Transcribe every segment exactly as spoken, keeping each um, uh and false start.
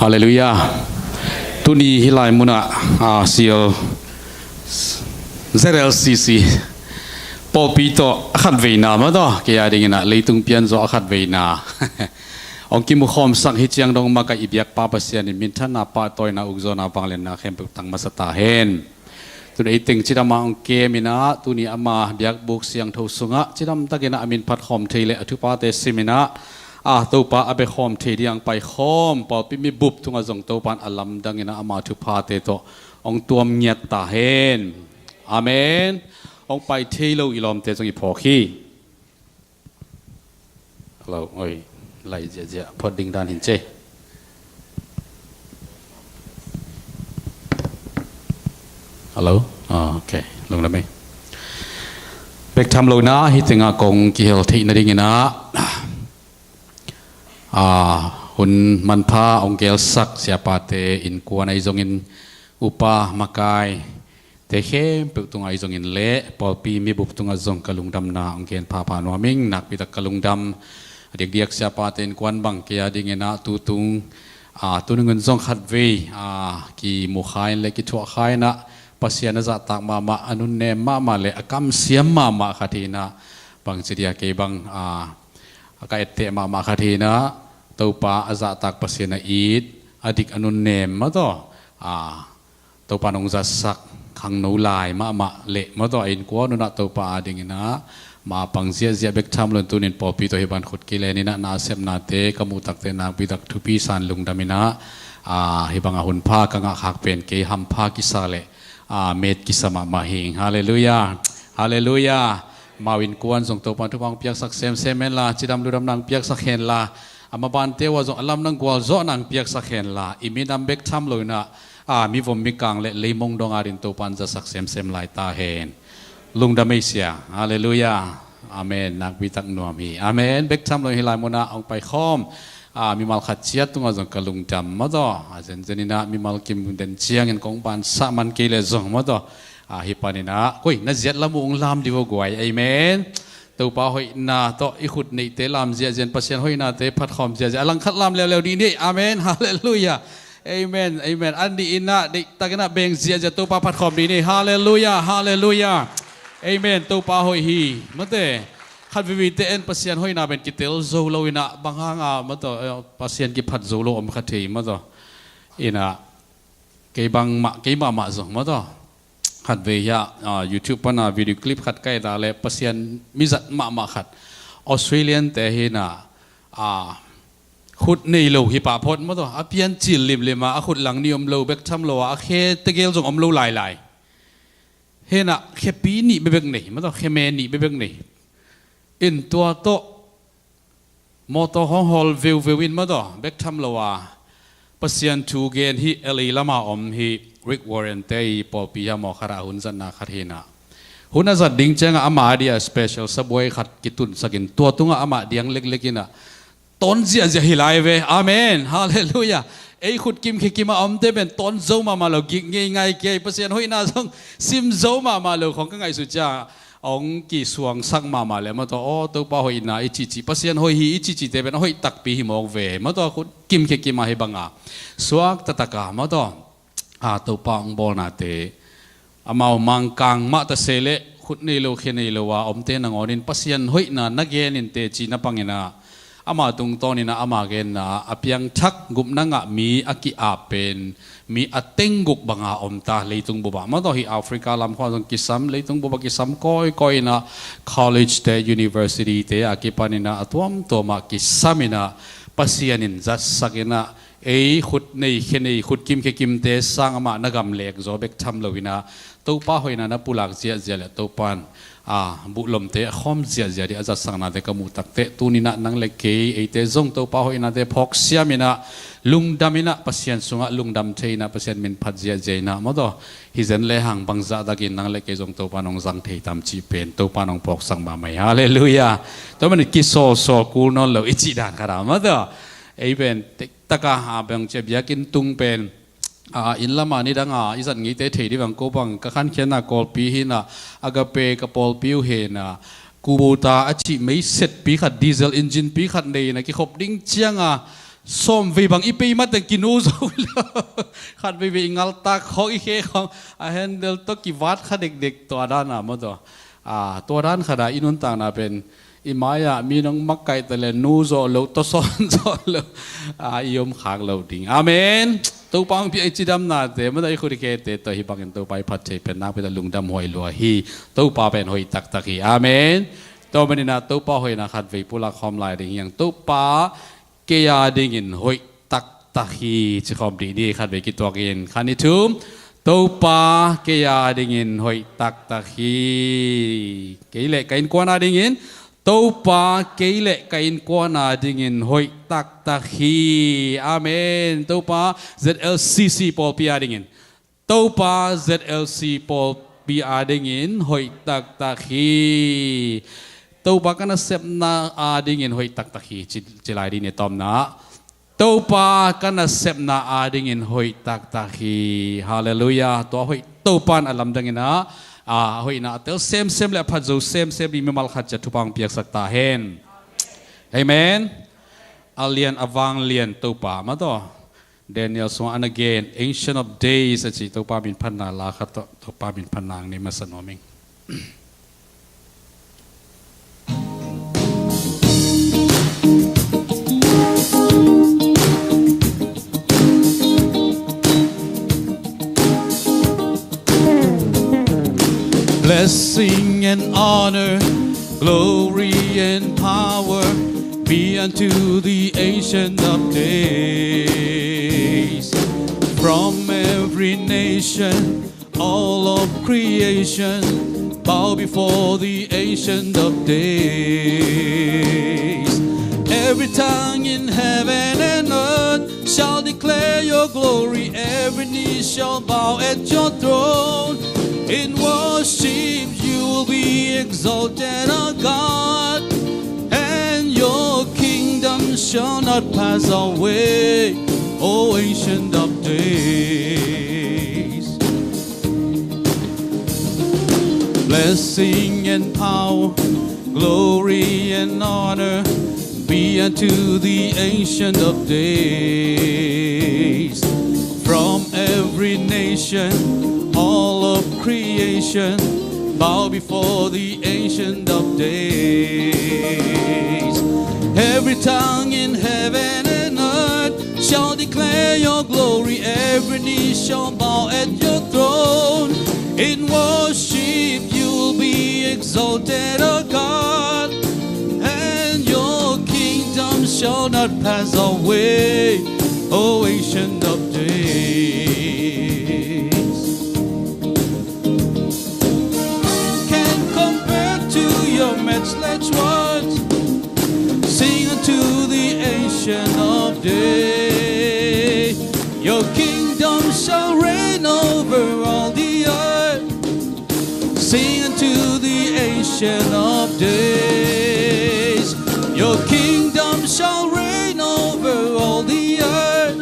Halleluiah. Tuni hih lai munah, ah, C L, Z L C C pawlpi tawh a khatveina mah tawh, kei a dinginah leitung pianzaw a khatveina hong kimukhawmsak hi ciang dong makaih i biakpa Pasian in minthanna, pahtawina, ukzawhna, vangliatna khempeuh tang masa ta hen. Tun ei teng cidamah hong keminah, tuni ama biakbuk siangtho sungah cidamtakinah a min phatkhawm thei le a thuphate siminah, a Topa a bekhawm thei ding hong paikhawm pawlpi mibup tungah zong Topa in a lamdanginah ama thuphate tawh hong tuam ngiat ta hen. Amen. Hong pai thei lo i lawmte zong i phawk hi. Hello, oi, lai ziahziah phot ding dan hin ce. Hello? Ah, ok, lungdam ei. Bek tham lo inah hih tengah kong kihel theih nadinginah, ah, hun manpha hong gelsak siapate innkuan ahi zongin upa makai te khempeuh tungah ahi zongin le pawlpi mibup tungah zong ka lungdamna hong gen phapha nuam ing. Nakpitak ka lungdam a diakdiak siapate innkuan bang kei a dinginah tutung, ah, tunungun zong khatvei, ah, kimukha in le kithuahkha inah Pasian a zahtak mahmah, a nunnem mahmah le a kamsiam mahmah khat hinah, bangci dia kei bang, ah, a ka etteh mahmah khat hinah, Topa a zahtak Pasian a it, a dik a nunnem mah tawh, ah, Topa in hong zatsak khangno lai mahmah le mah tawh a innkuan unah Topa a dinginah mapang ziahziah bek tham lo in tunin pawlpi tawh hih bang khut kileninah nasepnate ka muhtakte nakpitak thupi san lungdaminah, ah, hih bangah hunpha ka ngahkhak pen kei hampha kisa le, ah, met kisa mahmah hing. Halleluiah. Halleluiah. Amau innkuan zong Topa in thupha hong piaksak semsem henla, cidam ludam nang piaksak henla, a mabante uh ah zong a lamdang gualzawh nang piaksak henla, i minam bek tham lo inah, ah, mivom mikang le leimong dong adin Topa in zatsak semsem lai ta hen. Lungdam ei sia. Halleluiah. Amen. Nakpitak nuam hi. Amen. Bek tham lo hih lai munah hong paikhawm, ah, mimal khat ciat tungah zong ka lungdam mah tawh. A zenzeninah mimal kim den ciangin kong bansah man kei le zong mah tawh, ah, hih paninah koi na ziat lam uh hong lam dih uh guai. Amen. Topa hoihna tawh i khut neihte lam ziahziah in Pasian hoihnate phatkhawm ziahziah a langkhat lam leuleu dih ni. Amen. Halleluiah. Amen. Amen. A nihinah deihtakinah beng ziahziah Topa phatkhawm dih ni. Halleluiah. Halleluiah. Amen. Topa hoih hi. Mate, khat veivei te en Pasian hoihna pen kitel zo lo inah bang hanga mataw, eh, Pasian kiphat zo lo om kha thei mataw. Inah kei bangmah, kei mahmah zong mataw, khatvei hiah, ah, YouTube pana video clip khat ka et a le Pasian mizat mahmah khat Australian te hinah, ah, khut nei lo hi pah phot mataw, a piancil limlim a, a khut lang nih om lo, bek tham lo a, a khe tegel zong om lo lailai. Hinah khepi nih bebek nei mataw, kheme nih bebek nei. In tua tawh mawtaw hong hawl veuveu in mataw, bek tham lo a, Pasian thu gen hi L A lama om hi Rick Warren te i pawlpi hiah mawkhatah a hun zatna khat hinah, hun a zat ding ciangah amah a dia special sabuai khat kitunsakin tua tungah amah diang leklek inah tawn ziahziah hi lai ve. Amen. Halleluiah. Ei khut kimkhia kimah a omte pen tawn zo mahmah lo, gik ngeingai kei, Pasian hoihna zong sim zo mahmah lo khong ka ngaihsut ciang hong kisuangsak mahmah le mataw, aw, Topa hoihna i cihcih, Pasian hoih hi i cihcihte pen a hoih takpi hi mawk ve mataw, khut kimkhia kimah hi banga suak taktak a mataw, a, Topa hong bawlnate, amau mangkang mah ta se le khut nei lo khe nei lo a omte nangawnin Pasian hoihna na genin teci na panginah, ama tungtawninah ama genna a piangthak gupna ngah mi a ki-ap pen mi a tengguk banga om ta leitung bupah mataw, hi Africa lamkhua zong kisam, leitung bupah kisam kawikawi inah college te, university te a kipaninah a tuamtuamah kisam inah Pasian in zatsak inah ei khut nei khe nei, khut kimkhia kimte sang amah na gam lek zaw bek tham lo inah Topa hoihna na pulak ziahziah le Topa in, a, buhlomte a khawm ziahziah dih a zatsaknate ka muh takteh tuninah nang le kei eite zong Topa hoihnate phawksiam inah, lungdam inah, Pasian sungah lungdam thei inah, Pasian min phat ziahziah inah mawtaw, hi zen lehang bangzahtakin nang le kei zong Topa in hong zang thei tam cih pen Topa in hong phawksak mahmah hi. Halleluiah. Tua manin kisawlsawl kul nawn lo i cih dan khat ah mawtaw, ei pen tektaka, a, bangcia biakinn tung pen, a, inn lama nidanga i zat ngeite thei dih bang ko bang ka khankhiatna kawlpi hinah, Agape ka pawlpi uh hinah, Kubota a cih meisetpi khat, diesel engine pi khat nei inah kikhop ding cianga sawm vei bang i pei mateng kinu zo lo. Khat veivei i ngaltak khawng, i khe khawng, a handle tawh kivat kha dekdek, tua dan a maw tawh. A, tua dan khat a i nuntakna pen i mai-ah mi nong makaih ta le nu zawh loh, tawsawn zawh loh, a, i om khak lo ding. Amen. Topa hong pia i cidamnate maw tawh, i khut i khete tawh hih bangin Topa i phat thei pen nakpi tak lungdam huai lua hi. Topa pen hoih taktak hi. Amen. Tua manin ah Topa hoihna khat vei pulak khawm lai ding hi hang. Topa, kei a dingin hoih taktak hi, ci khawm dih ni. Khat vei kituak in, khat, nih, thum. Topa, kei a dingin hoih taktak hi. Kei le ka innkuan a dingin, Topa, kei le ka innkuan a dingin hoih taktak hi. Amen. Topa, Z L C C pawlpi a dingin, Topa, Z L C pawlpi a dingin hoih taktak hi. Topa, ka nasepna a dingin hoih taktak hi, ci, ci lai dih ni. Tawpna, Topa, ka nasepna a dingin hoih taktak hi. Halleluiah. Tua hoih Topa in a lamdang in ah, a, hoihna a tel semsem le a phat zo semsem ding mimal khat ciat thupha hong piaksak ta hen. Amen. A lian a vanglian Topa maw tawh. Daniel sungah, and again, Ancient of Days a ci, Topa min phatna la khat tawh, Topa min phatna hong nei masa nuam ing. Blessing and honor, glory and power be unto the Ancient of Days. From every nation, all of creation, bow before the Ancient of Days. Every tongue in heaven and earth shall declare your glory. Every knee shall bow at your throne. In worship you will be exalted, our God, and your kingdom shall not pass away, O Ancient of Days. Blessing and power, glory and honor be unto the Ancient of Days. From every nation, all of creation, bow before the Ancient of Days. Every tongue in heaven and earth shall declare your glory. Every knee shall bow at your throne. In worship you will be exalted, O God, and your kingdom shall not pass away, O Ancient of Days. Can compare to your matchless words. Sing unto the Ancient of Days. Your kingdom shall reign over all the earth. Sing unto the Ancient of Days. Your kingdom shall reign over all the earth.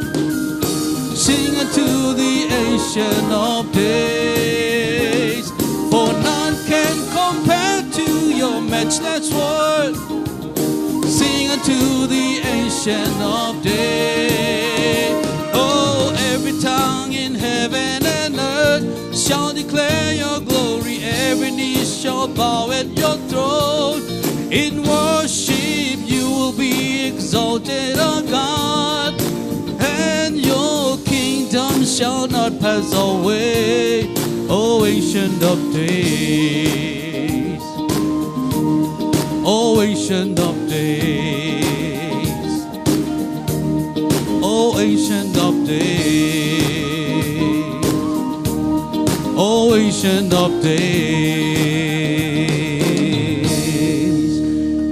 Sing unto the Ancient of Days. For none can compare to your matchless worth. Sing unto the Ancient of Days. Oh, every tongue in heaven and earth shall declare your glory. Every knee shall bow at your throne. In worship you will be exalted, O God, and your kingdom shall not pass away, O Ancient of Days. O Ancient of Days. O Ancient of Days. O Ancient of Days.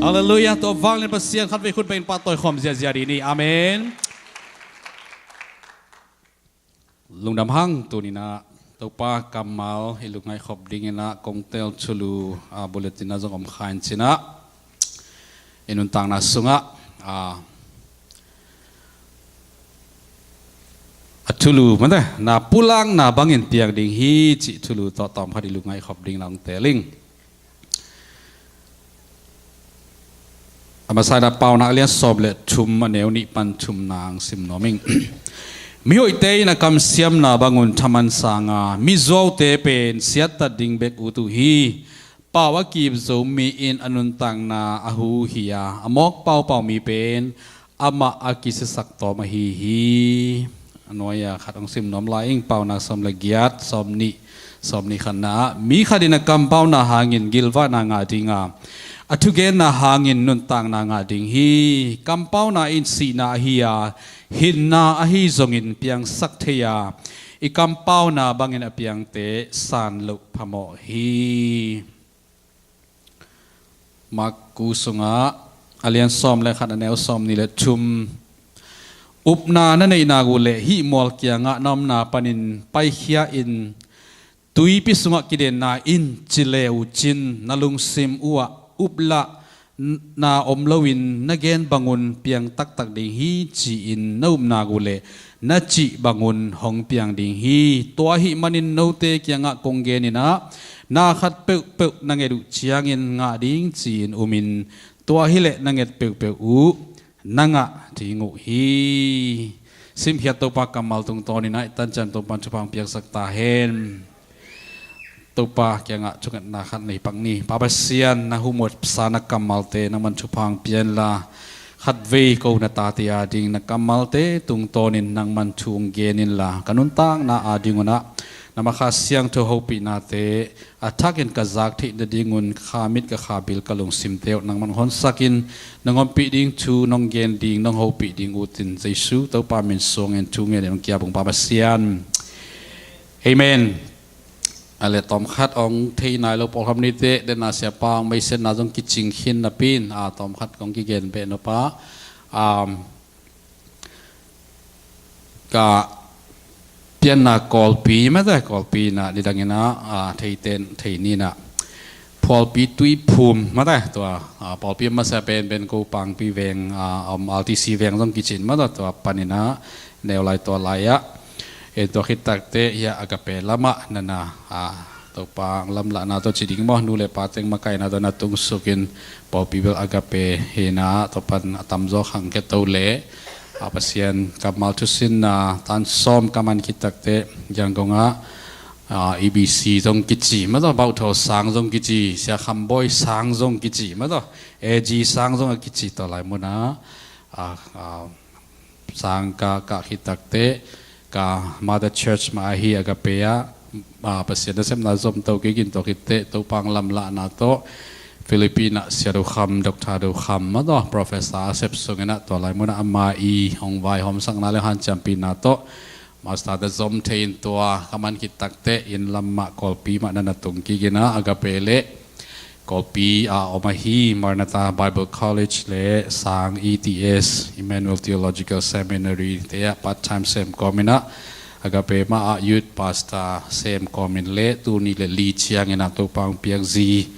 Halleluiah. Tua vanglian Pasian khatvei khut bengin pahtawi khawm ziahziah dih ni. Amen. Lungdam hang. Tuni-in ah Topa kammal i lungngaih khop dingin ah kong tel thulu, ah, bulletin ah zong om kha in cin ah, i nuntakna sungah, ah, a thulu mate na pulakna bangin piang ding hi cih thulu tawh tawm khat i lungngaih khop ding la hong tel ing. Masa in ah Paunak a lian sawm le thum, a neu nih pan thumna hong sim nuam ing. Mihoihte in a kamsiamna bangun thaman sanga, mizuaute pen siattat ding bek ut uh hi. Pau a kip zo mi in a nuntakna a hu hi a, a mawk paupau mi pen amah a kisiasak tawm ahi hi. A nuai-a khat hong sim nuam lai ing. Paunak sawm le giat, sawm nih, sawm nih khatna ah, mi khat in a kampauna hangin gilvahna ngah ding a, a thugenna hangin nuntakna ngah ding hi. Kampauna in sihna ahi a, hinna ahi zongin piangsak thei a, i kampauna bangin a piangte san loh phamawh hi. Mark sungah a lian sawm le khat, a neu sawm nih le thum. Upna na neih nak uh leh hih mual kiangah na omna panin paikhia in, tuipi sungah kidenna in, ci le uh cin, na lungsim uhah uplah na om loin na gen bangun piang taktak ding hi, ci-in na up nak uh leh na cih bangun hong piang ding hi. Tua ahih manin note kiangah kong gen in ah, na khat peuhpeuh na nget uh ciangin ngah ding ci-in um in, tua hileh na nget peuhpeuh uh na ngah ding uh hi. Simkhiat Topa kammal tungtawn in ah i tancian Topa'n thupha hong piaksak ta hen. Topa kiangah thungetna khat nei pak ni. Pa Pasian, na humawhsa na kammalte nangman thupha hong pia inla, khatvei ko na tate ading na kammalte tungtawnin nangman thu hong gen inla, ka nuntakna ading un ah na Ma Kha Siangtho hopihnate a thakin ka zak theih nadingun kha mit, ka kha bil, ka lungsimte uh nangman honsakin, nong ompih ding thu nong gen ding, nong hopih ding utin Jesu Topa min suangin thu ngen in hong ki-ap ung, Pa Pasian. Amen. A le tawmkhat hong thei nai lo pawlkhat om ni teh, dena siapa hong meisiatna zong kicing khin napi in, a tawmkhat kong kigen beh nop a, um, ka pianna Kawlpi mate, Kawlpi in ah nidang in ah, a, theiten thei ni in ah, Phualpi Tuiphum mate, tua, a, Phualpi masa pen, pen ko Pangpi veng, a, om R T C veng zong kici in mate, tua panin ah neu lai tua lai ah. En tua khit takteh hiah Agape lamah nana, a, Topa lamlahna tawh ci ding maw, nu le pa teng makaihna tawh na tungsukin Phualpi bel Agape hi in ah, tua pan a tamzaw khangkhia to leh, a, Pasian kammal thusinna tan sawm ka man khit takteh Yangon ah, a, E B C zong kici mate, Bauhtho sang zong kici, Sia Kham Bawi sang zong kici mate, A G sang zong a kici, tua lai mun ah, a, a, sang ka kah khit takteh ka mother church mah ahi Agape ah, a, Pasian nasepna zom to kik in, tua khit teh Topa lamlahna tawh Philippines ah Sia Do Kham, Doctor Do Kham mate, professor a sep sung in ah, tua lai mun ah ama i hong vaihawmsakna le hanciampihna tawh master te zom thei in, tua ka man khit takteh inn lam mah, Kawlpi mah nana tung kik in ah, Agape le Kawlpi a om ahi Maranatha Bible College le Sang E T S, Emmanuel Theological Seminary te ah part-time sem kawm in ah, Agape mah ah youth pastor sem kawm in le, tul nih le li ciangin ah Topa hong piak zi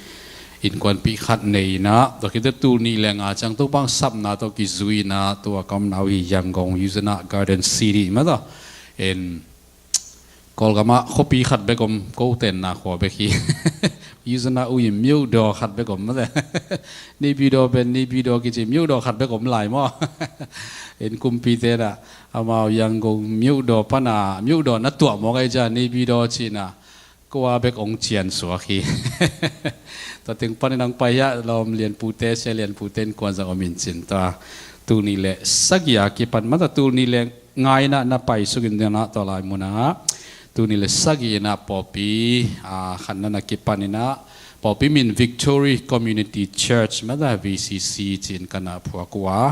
innkuanpih khat nei in ah, tua khit teh tul nih le nga ciang Topa hong sapna tawh kizui in ah, tua ka omna uh hi Yangon, Yuzuna Garden City mate, en Kawlgam ah khuapi khat bek om, ko tenna khua bek hi. Yuzuna uh in Myodaw khat bek om mate. Naypyidaw pen, Naypyidaw kici, Myodaw khat bek om lai maw. En kumpite in ah, amau Yangon Myodaw pan a, Myodaw na tuah mawk ahih ciang Naypyidaw ci in ah, kua bek hong cian suak hi. Tua teng panin hong pai hiah lawm lianpute, sia lianpute innkuan zong om in cin, tua tul nih le sagih a kipan mate, tul nih le nga in ah na paisuk in ah, tua lai mun ah tul nih le sagih in ah pawlpi, a, khat na na kipan in ah, pawlpi min Victory Community Church mate, V C C ci-in ka na phuak uh a,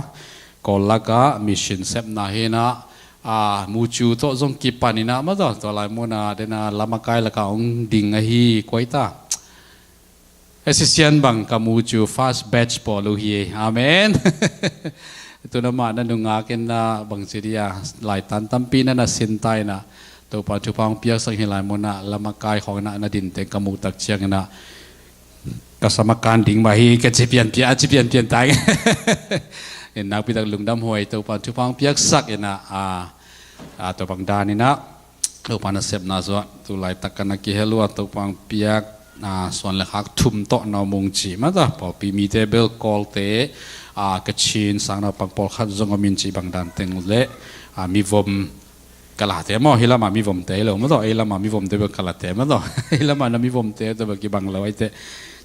Kawl lak ah mission sepna hi in ah, a, Mucu tawh zong kipan in ah mate, tua lai mun ah dena lamakai lak ah hong ding ahi, kua hi ta, Asisian bang ka Mucu first batch pawl uh hi. Amen. Tu-in amah na nungak in ah, bangci dia, laitan tampi na na sin ta in ah, Topa thupha hong piaksak hi lai mun ah, lamakai khawng in ah na din teng ka muh tak ciangin ah, ka sam a kan ding mah hi, ka ci pianpian, a ci pianpian ta ing. En nakpi tak lungdam huai, Topa thupha hong piaksak in ah, a, a, tua bang dan in ah Topa nasepna zong tu laitak ka na kihel uh a, Topa hong piak a, suan le khak thum tawh na om ung ci mah tawh, pawlpi mite bel Kawlte, a, Kachin sang naupang pawlkhat zong om in ci bang dan teng le, a, mivom kalate maw, hih lamah mivomte hi lo mah tawh, ei lamah mivomte bel kalate mah tawh, hih lamah na mivomte tawh bel kibang lo aite,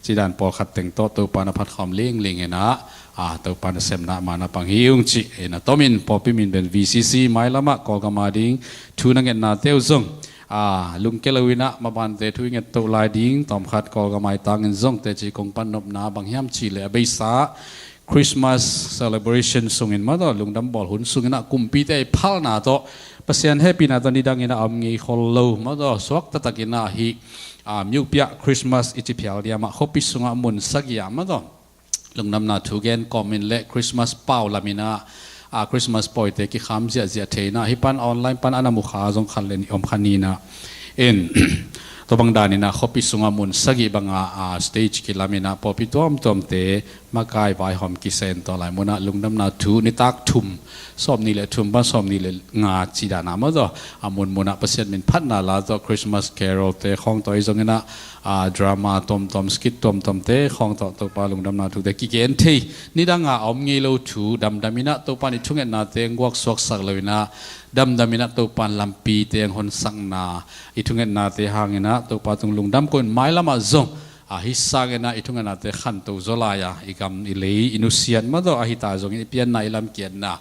ci dan pawlkhat teng tawh Topa na phatkhawm lingling in ah, a, Topa na sepna ma na pang hi ung ci in a tomin pawlpi min pen V C C mailamah Kawlgam a ding thu na ngetnate uh zong, a, lungke lo in ah mabante thu i nget toh lai ding tawmkhat Kawlgam a i tangin zong teci kong pan nopna bang hiam cih leh a beisa Christmas celebration sungin mah tawh lungdam bawl hun sungin ah kumpite i phalna tawh Pasian hehpihna tawh nidangin ah a om ngei khol lo mah tawh suak taktakin ah hih, a, Myopiah Christmas i ci phial diam ah khuapi sungah mun sagih ah mah tawh lungdamna thu gen kawmin le Christmas pau lamin ah, a, Christmas pawite kikham ziahziah thei in ah hih pan online pan a na mu kha zong khat le nih om kha ni in ah, in tua bang danin ah khuapi sungah mun sagih bangah, a, stage kilamin ah pawlpi tuamtuamte makai vaihawm kisen tua lai munah lungdamna thu nitak thum, sawmnih le thum pan sawmnih le nga cih dan ah mah tawh a munmunah Pasian min phatna la tawh Christmas carol-te khawng tawh ahi zongin ah, a, drama tuamtuam, skit tuamtuamte khawng tawh Topa lungdamna thute kigen thei, nidang a a om ngei lo thu damdam in ah Topa in i thungetnate nguak suaksak lo in ah damdam in ah Topa in lampite hong honsakna, i thungetnate hangin ah Topa tung lungdam ko in mailamah zong, a, hih sangin ah i thungetnate khanto zaw lai a, i gam i lei i nusiat mah tawh ahi ta zongin i pianna i lamkiatna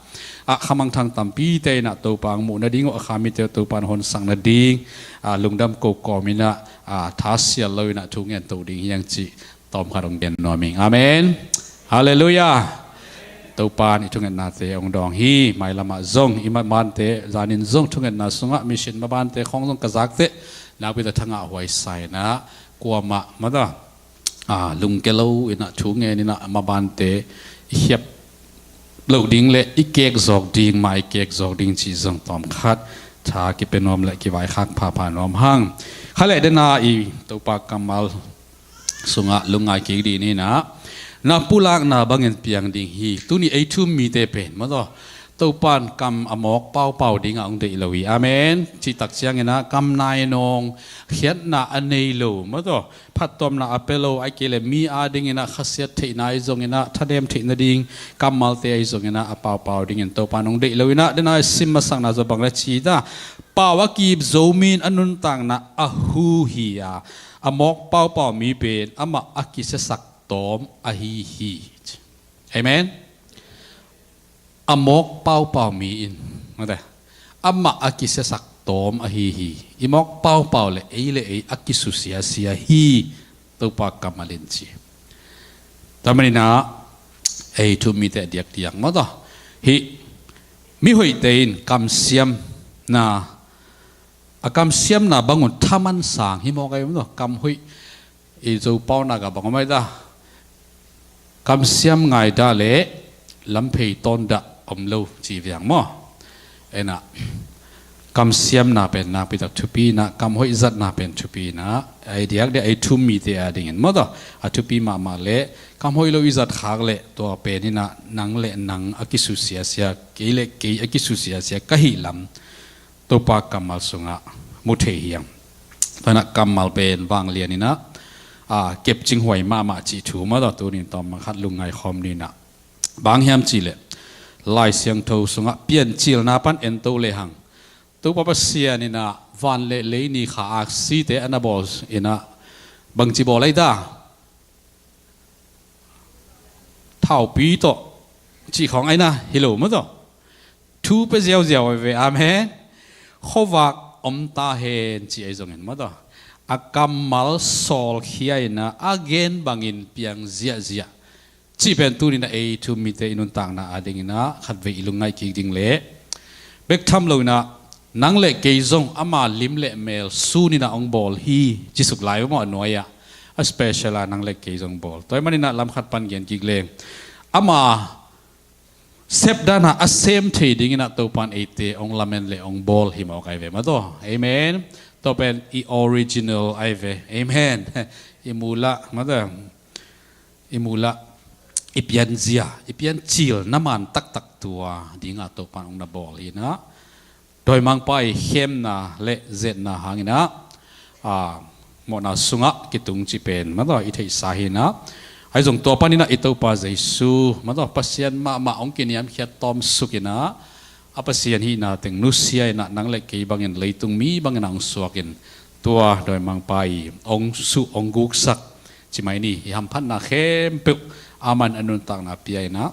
ah khamangthang tampite in ah Topa hong muh nading uh a kha mite uh Topa in hong honsak nading, a, lungdam ko kawmin ah, a, thasial lo in ah thu ngen to ding hi hang cih tawmkhat hong gen nuam ing. Amen. Halleluiah. Topa in i thungetnate hong dawng hi. Mailamah zong i mabante zanin zong thungetna sungah mission mabante khawng zong ka zakteh nakpi tak thangah huai sa in ah kuamah mah tawh, a, lungke lo in ah thu ngen in ah mabante i khiap loh ding le i kek zawk ding, ma i kek zawk ding cih zong tawmkhat tha kipia nuam le kivaikhak phapha nuam hang. Kha le dena i Topa kammal sungah lungngai kik dih ni in ah na pulakna bangin piang ding hi. Tuni ei thu-um mite pen mah tawh Topa in kam a mawk paupau dingah hong deih lo hi. Amen. Cih tak ciangin ah kam nainawng khiatna a nei lo mah tawh phattuamna a pia lo, ahih kei leh mi adingin ah khasiat theihna ahi zongin ah, thanem theih nading kammalte ahi zongin ah a paupau dingin Topa in hong deih lo in ah, dena i sim masakna zaw bang le ci ta, pau a kip zo mi in a nuntakna a hu hi a, a mawk paupau mi pen amah a kisiasak tawm ahi hi. Amen. A mawk paupau mi in, mate, amah a kisiasak tawm ahi hi. I mawk paupau le ei le ei a kisusiasia hi. Topa kammal in ci. Tua manin ah ei thu-um mite a diakdiak mah tawh hih mihoihte in kamsiamna, a kamsiamna bangun thaman sang hi mawk ahi mah tawh, kam hoih i Zo paunak ah bang om ahi ta, kamsiam ngaihdah le lamphei tawndah om lo ci viang maw? Ena, kamsiamna pen nakpi tak thupi in ah, kam hoih zatna pen thupi in ah, a diakdiak ei thu-um mite adingin maw tawh, a thupi mahmah le kam hoih lo i zat khak le tua pen in ah nang le nang a kisusiasia, kei le kei a kisusiasia ka hih lam Topa kammal sungah mu thei hi hang. Tua in ah kammal pen vanglian in ah, a, kepcinghuai mahmah cih thu maw tawh, tuni in tawm bang khat lungngai khawm ni in ah. Bang hiam cih leh Lai Siangtho sungah Piancilna pan en to lehang, Topa Pasian in ah van le lei ni kha aksite a na bawl in ah bangci bawl ahi ta? Thaupi tawh cih khawng ahi na hi lo maw tawh. Thu pia ziauziau ahi ve. Amen. Khuavak om ta hen cih ahi zongin maw tawh, a kammal sawlkhia in ah a gen bangin piang ziahziah cih pen tuni in ah ei thu-um mite i nuntakna adingin ah khatvei i lungngaih kik ding le bek tham lo in ah nang le kei zong ama lim le mel sun in ah hong bawl hi ci suk lai maw, a nuai ah a special a nang le kei zong bawl. Tua ahih manin ah lam khat pan gen kik leng, ama sep dan a a sem thei dingin ah Topa in eite hong lamen le hong bawl hi mawk ahi ve maw tawh. Amen. Tua pen i original ahi ve. Amen. I mulah maw tawh, i mulah, i pianzia, i piancilna man taktak tua dingah Topa in hong na bawl hi in ah, dawimangpa i khemna le zetna hangin ah, a, mawhna sungah kitung cih pen mataw i theihsa hi inah, ahi zong tua paninah i Topa Jesu mataw Pasian mahmah hong kiniamkhiat tawmsuk inah, a Pasian hihna teng nusia inah nang le kei bangin leitung mi bangin hong suakin tua dawimangpa i hong suh hong guksak cimai ni. I hamphatna khempeuh aman a nuntakna pia inah,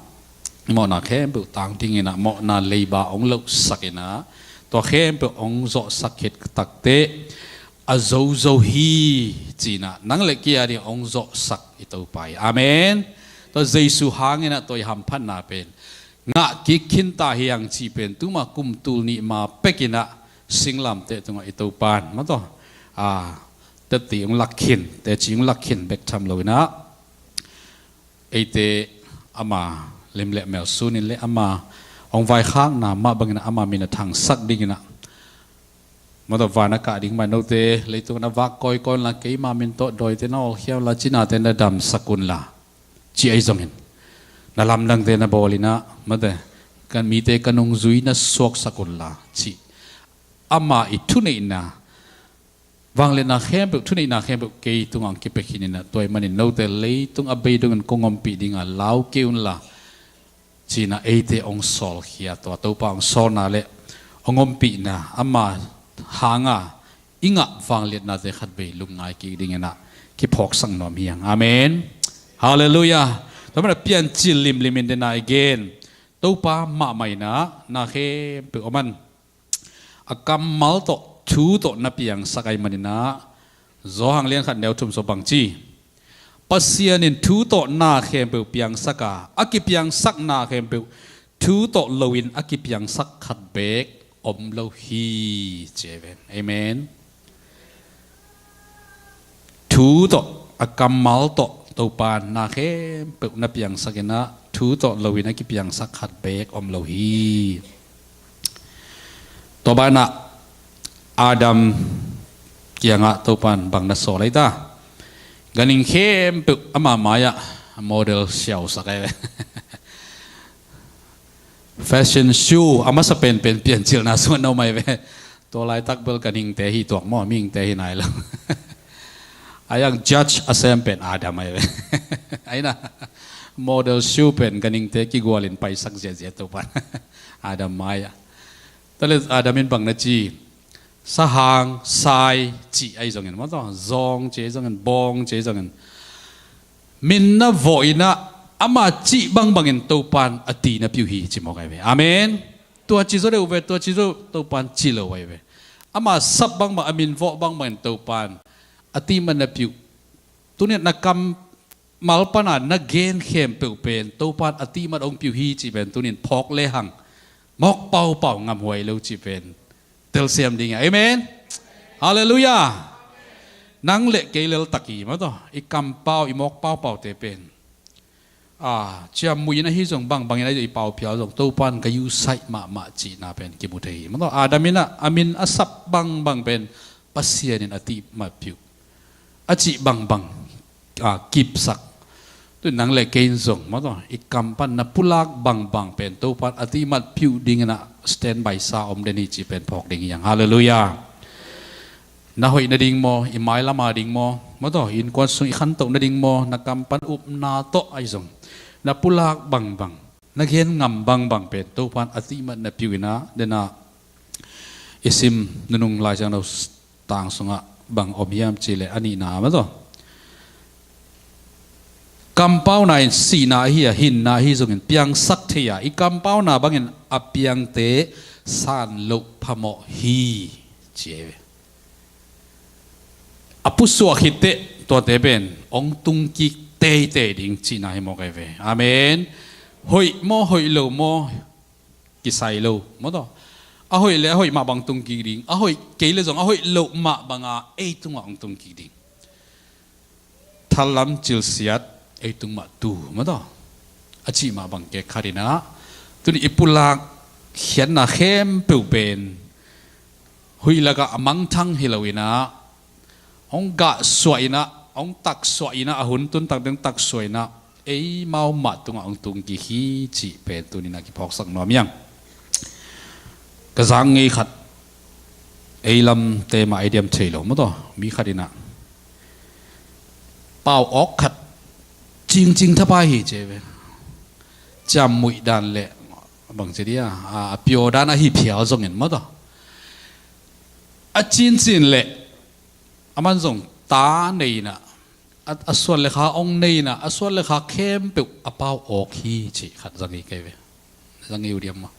mawhna khempeuh tang ding inah, mawhna leiba hong lohsak inah, tua khempeuh hong zawhsak khit takteh a zozo hi cinah nang le kei a ding hong zawhsak i Topa hi. Amen. Tua Jesu hang inah tua i hamphatna pen ngah kik khinta hi hang cih pen tuma kum tul nih ma pek inah singlamteh tungah i Topan mataw a teci hong lak khin, teci hong lak khin bek tham lo inah, eite ama lim le mel sunin le ama hong vaikhakna mah bangin ama min a thangsak ding inah, mataw van a kah ding mah note leitung na vak kawikawi unla, keima min tawh dawite na awlkhia unla, cinate na damsak unla, ci ahi zongin na lamdangte na bawl inah, mate kan mite ka nungzui na suaksak unla, ci ama i thuneihna, vangliatna khempeuh, thuneihna khempeuh kei tungah hong kipia khin inah, tua ahih manin note leitung a bei dongin kong ompih dinga lau kei unla, cinah eite hong sawlkhia, tua Topa hong sawlna le hong ompihna ama hanga i ngah vangliatnate khatvei lungngai kik ding inah kiphawksak nuam hi hang. Amen. Halleluiah. Tua mana piancil limlimin dena i gen Topa mahmah inah na khempeuh aman a kammal tawh thu tawh na piangsak ahih maninah, Zawhang lian khat neu thum sung bang ci? Pasian in thu tawh na khempeuh piangsak a, a kipiangsak na khempeuh thu tawh loin a kipiangsak khat beek om lo hi, ci ahi ve. Amen. Thu tawh, a kammal tawh Topa na khempeuh na piangsak inah, thu tawh loin a kipiangsak khat beek om lo hi. Tua banah Adam kiangah Topan bang na sawl ahi ta? Ganhing khempeuh ama mai-ah model siausak ahi ve. Fashion show a masa penpen piancilna sungah na om ahi ve. Tua laitak bel ganhingte hi tuak maw, mihingte hi nai lo. A yang judge a sem pen Adam ahi ve. Aina model show pen ganhingte kigualin paisak ziahziah Topan Adam mai-ah. Tua le Adam in bang na ci? Sahang, sai cih ahi zongin, mataw, zawng cih ahi zongin, bawng cih ahi zongin, min na vawh inah ama cih bangbangin Topan a ti na piu hi, ci mawk ahi ve. Amen. Tua ci zo deuh ve, tua ci zo Topan ci lo ahi ve. Ama sap bangbang, a min vawh bangbangin Topan a ti man na piu. Tunin na kammal pana na gen khempeuh pen Topan a ti man hong piu hi cih pen tunin phawk lehang mawk paupau, ngamhuai lo cih pen telsiam ding a. Amen. Halleluiah. Nang le kei leltak i, mataw, i kampau, i mawk paupaute pen a ciammuh in ahi zong, bangbangin ahi zong, i pauphial zong Topan ka yusaih mahmah cihna pen kimu thei hi, mataw. Adam inah a min a sap bangbang pen Pasian in a ti mat piu, a cih bangbang a kipsak. Tu nang le kei in zong, mataw, i kam pan na pulak bangbang pen Topan a ti mat piu ding inah standby sa om den hi cih pen phawk ding hi hang. Halleluiah. Na hoih nading maw, i mailam ading maw, mataw, i innkuan sung i khantoh nading maw, na kam pan upna tawh ahi zong, na pulak bangbang, na gen ngam bangbang pen Topan a ti mat na piu inah, dena i sim nunung Lai Siangtho tang sungah bang om hiam cih leh a nihna, mataw, kampauna in sihna ahi a, hinna ahi zongin piangsak thei a, i kampauna bangin a piangte san loh phamawh hi, ci ahi ve. A pusuah khitteh tuate pen hong tungkik teitei ding cihna hi mawk ahi ve. Amen. Hoih maw, hoih lo maw, kisai lo, mataw. A hoih le a hoih mah bang tungkik ding, a hoih kei le zong a hoih loh mah banga ei tungah hong tungkik ding. Thallam cilsiat ei tung mah tu, mataw, a cih mah bang kek khat inah, tuni i pulak khiatna khempeuh pen huih lakah a mangthang hi lo inah, hong gahsuah inah, hong taksuah inah, a hun tuntak ding taksuah inah, eimau mah tungah hong tungkik hi cih pen tuninah kiphawksak nuam hi hang. Ka zak ngei khat, ei lamte mah ei diam thei lo, mataw, mi khat inah pau awk khat cingcing thapai hi ci ve. Ciammuih dan le bangci dia a piaw dan ahi phial zongin maw taw, a cincin le aman zong ta nei inah, a suan le kha ong nei inah, a suan le kha khempeuh a pau awk hi cih khat zang hi kei ve. Zang hi uh diam maw?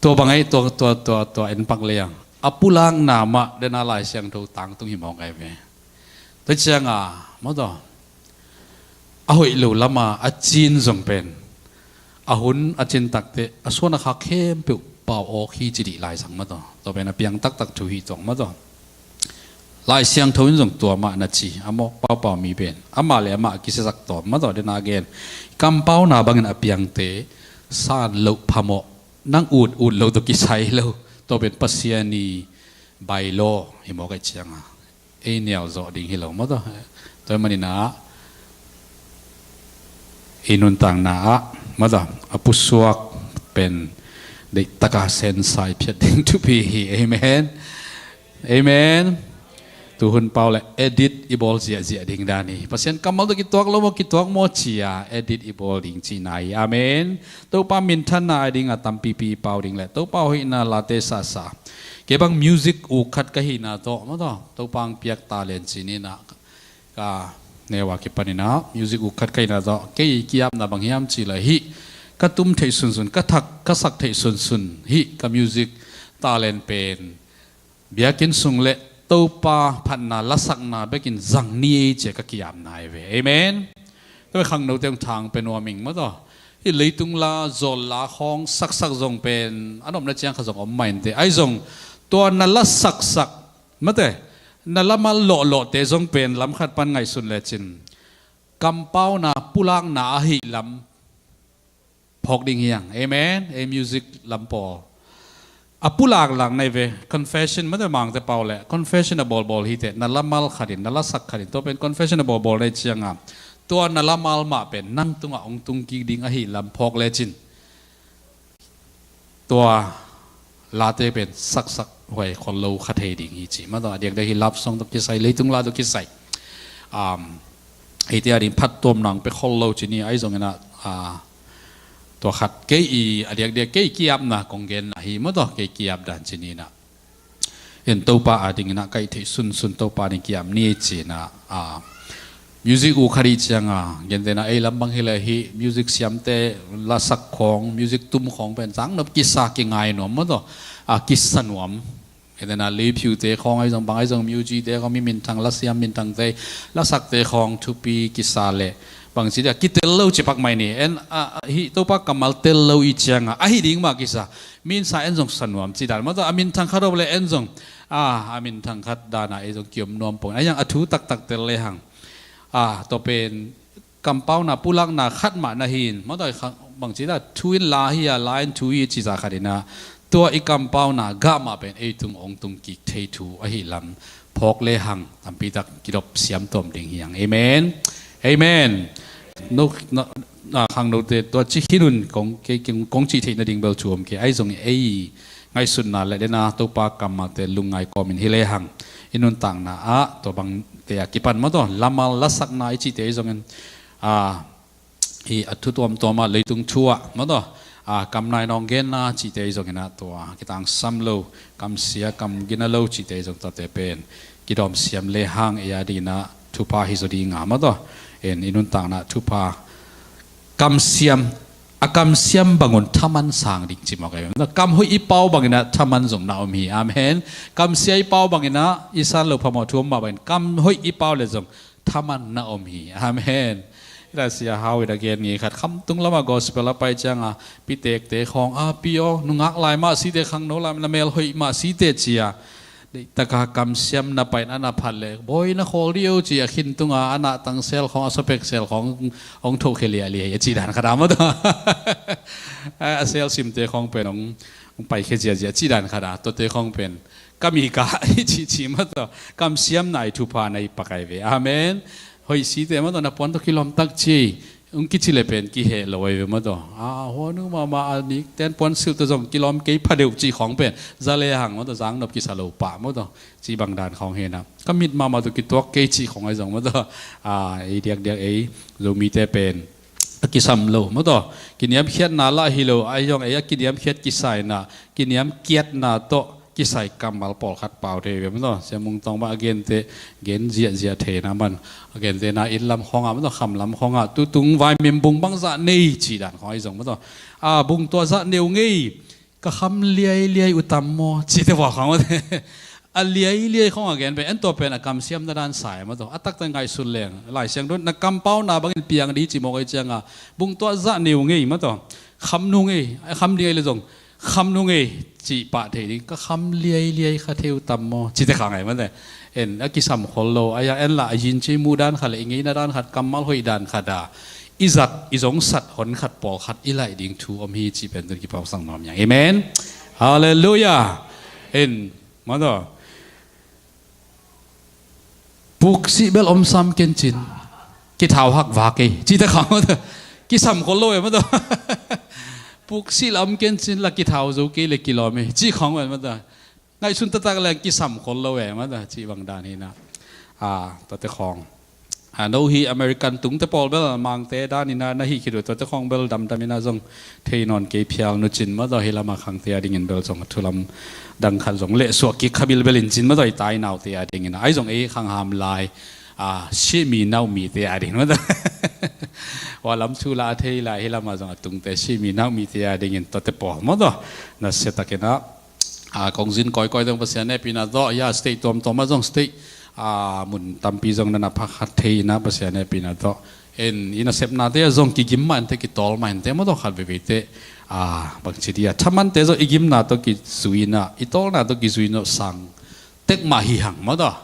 Tua bang ei, tua tua tua tua en pak lei ang, a pulakna mah dena Lai Siangtho tangtung hi mawk ei ve. Tua cianga maw taw, a hoih lo lama a cin zong pen a hun a cin takte a suan a kha khempeuh pau awk hi ci dih lai zang maw taw. Tua pen a piang taktak thu hi tuak maw taw. Lai Siangtho in zong tua mah na ci, a mawk paupau mi pen amah le amah a kisiasak tawm maw taw. Dena gen, kampauna bangin a piangte san loh phamawh, nang ut ut lo tawh kisai lo. Tua pen Pasian i bylaw hi mawk ei cianga ei nial zawh ding hi lo maw taw. Tua hi maninah i nuntakna ah maw taw, a pusuak pen deihtaka sensai phiat ding thupi hi. Amen. Amen. Tuhun pau le edit i bawl ziahziah ding dan hi. Pasian kammal tawh kituak lo maw, kituak maw cia edit i bawl ding cihna hi. Amen. Topa minthanna a dinga tampipi pau ding le Topa hoihna late sahsah. Kei bang music uk khat ka hihna tawh maw taw, Topa ang piak talent cininah ka neu a kipaninah music uk khat ka hihna tawh kei kiapna bang hiam cih le hih ka tum theih sunsun, ka thak ka sak theih sunsun hih ka music talent pen biakinn sung le Topa phatna lasakna bekin zang ni ei cia ka kiapna ei ve. Amen. Tua khangnote hong thang pe nuam ing maw taw. Hih leitung la, zawl la khawng saksak zong pen a nopna ciang kha zong om mah inteh. Ahi zong tua na la saksak mate, na lamal lawhlawhte zong pen lam khat pan ngaihsun lecin kampauna pulakna ahi lam phawk ding hiang. Amen. Ei music lam pawl a pulaklak nei ve. Confession mate, Mangte pau le confession a bawlbawl hi teh, na lamal khatin, na lasak khatin, tua pen confession a bawlbawl nei cianga tua na lamal mah pen nang tungah hong tung kik ding ahi lam phawk lecin tua late pen saksak huai khol lo kha thei ding hi ci maw taw. A diakdiak hi love song tawh kisai, leitung la tawh kisai, um, eite a ding phattuamna hong pe khol lo ci ni. Ahi zonginah, ah, tua khat kei i a diakdiak kei kiapna kong genna hi maw taw, kei kiap dan ci ninah. En Topa a dinginah kaih theih sunsun Topa ding kiap ni cinah, ah, music uk khat i cianga gentena ei lam bang hi le hih music siamte lasak khawng, music tum khawng pen zang nop kisa kingai nuam maw taw, a kisa nuam. Gentena leiphiute khawng ahi zong bang ahi zong, musicte khawng, mi minthang lasiam minthangte, lasakte khawng thupi kisa le bangci dia kitel lo cipak mai ni. En a, a, hih Topa kammal tel lo i cianga ahi ding mah kisa. Minsa en zong sanuam ci dan maw taw, a minthang khat op le en zong a, a minthang khat dana ei zong kiom nuam pong. A yang a thu taktak tel le hang a, tua pen kampauna pulakna khat mah na hin maw taw, bangci da thu in la hi a, la in thu hi ciza khatinah tua i kampauna gah mah pen ei tung hong tung kik thei thu ahi lam phawk le hang tampitak kidop siam tawm ding hiang. Amen. Amen. No, no, na khangnote tua ci khin un kong, kei, kei, kong cih theih nading bel thu om kei. Ahi zong ei ngaihsutna le dena Topa kammalte lungngai kawmin hi le hang i nuntakna ah tua bangte a kipan maw taw, lamal lasakna i cihte ahi zongin, a, i a thu tuamtuam ah leitung thu ah maw taw, a, kam nai nawng genna cihte ahi zonginah tua kitangsam lo, kamsia kam gina lo cihte ahi zong tuate pen kidawm siam le hang ei a dinginah thupha hi zaw dinga maw taw. En i nuntakna thupha kamsiam, a kamsiam bangun thaman sang ding ci mawk ei. Kam hoih i pau banginah thaman zong na om hi. Amen. Kamsia i pau banginah i san lo phamawh thu om mah bangin kam hoih i pau le zong thaman na om hi. Amen. Ila sia hau ila gen ngi khat khamtung lama gospel a pai cianga pitekte khawng a, pi aw, nungak lai mah site, khangno lai na mel hoih mah site cia. Taka kamsiam na pain a na phat le bawi na khawl dih o ci a khin tunga a nahtang sel khawng, a sopek sel khawng hong thohkhia liahliah hi a ci dan khat a maw taw. A sel simte khawng pen hong, hong paikhia ziahziah ci dan khat a, tuate khawng pen kam i kah hi cihcih maw taw. Kamsiamna i thupha na i pakai ve. Amen. Hoih site maw taw, na puan tawh kilawm tak ci. Ung kici le pen kiheh lo ai ve maw taw. A, huanu mahmah a nik ten puan silh tawh zong kilawm kei pha deuh cih khawng pen za le hang maw taw, zang nop kisa lo pah maw taw. Cih bang dan khawng hi na, ka mit mahmah tawh kituak kei cih khawng ai zong maw taw. A, ei diakdiak ei Zomite pen a kisam lo maw taw. Kiniamkhiatna lah hi lo ai zong ei a kiniamkhiat kisai na, kiniamkiatna tawh kisai kammal pawlkhat pau thei ve maw taw. Sia Mung Tawng mah a gente gen ziahziah thei na man, a gente na inn lam khawngah maw taw, kham lam khawngah, tutung vai mem bung bangzah nei cih dan khawng ai zong maw taw. A, bung tua zah neu ngei, ka kham liailiai uh tam maw cihte vua khawng maw taw. A liailiai khawngah gen pen en tua pen a kamsiamna dan sai maw taw. A taktak ngaihsun leng Lai Siangtho na kampauna bangin piang di cih mawk ai cianga, bung tua zah neu ngei maw taw, kham nu ngei, a kham ding ai le zong kham nu ngei cih pah thei ding, ka kham liailiai kha thei uh tam maw cihte khawng ai maw taw. En a kisam khol lo ai a, en lah a yin ci mu dan khat le i ngeina dan khat, kammal hoih dan khat a i zat i zongsat hon khat pawlkhat i laih ding thu om hi cih pen tun kipawlsak nuam hi hang. Amen. Halleluiah. En maw taw. Puksih bel om sam kencin, kithau hak vak ei cihte khawng maw taw. Kisam khol lo e maw taw. Puksih la om kencin la kithau zo kei le kilawm ei cih khawng pen maw taw. Ngaihsun taktak leng kisam khol lo e maw taw, cih bang dan hi na. A, tuate khawng. A, no hi American tungte pawl bel Mangte dan ina na hih khit uh, tuate khawng bel damdam ina zong thei nawn kei phial nu cin maw taw. Hih lama khangte a dingin bel zong a thulam dang khat zong lehsuah kik kha bilbel in cin maw taw, i tainaute a dingin ai zong ei khangham lai, a, simi nau mite a ding maw taw. Hua lam thu la a thei lai hih lama zong a tungte simi nau mite a dingin tuate pawl maw taw, na sia takin a, a, kongzin kawikawi zong Pasian hehpihna tawh, ya, state tuamtuam ah zong state, a, mun tampi zong na na phakhat thei ina Pasian hehpihna tawh. En, i nasepnate ah zong kigim mah ente, kitawl mah ente maw taw, khat veiveite, a, bangci dia thamante zong i gimna tawh kizui ina, i tawlna tawh kizui ina sang tek mah hi hang maw taw.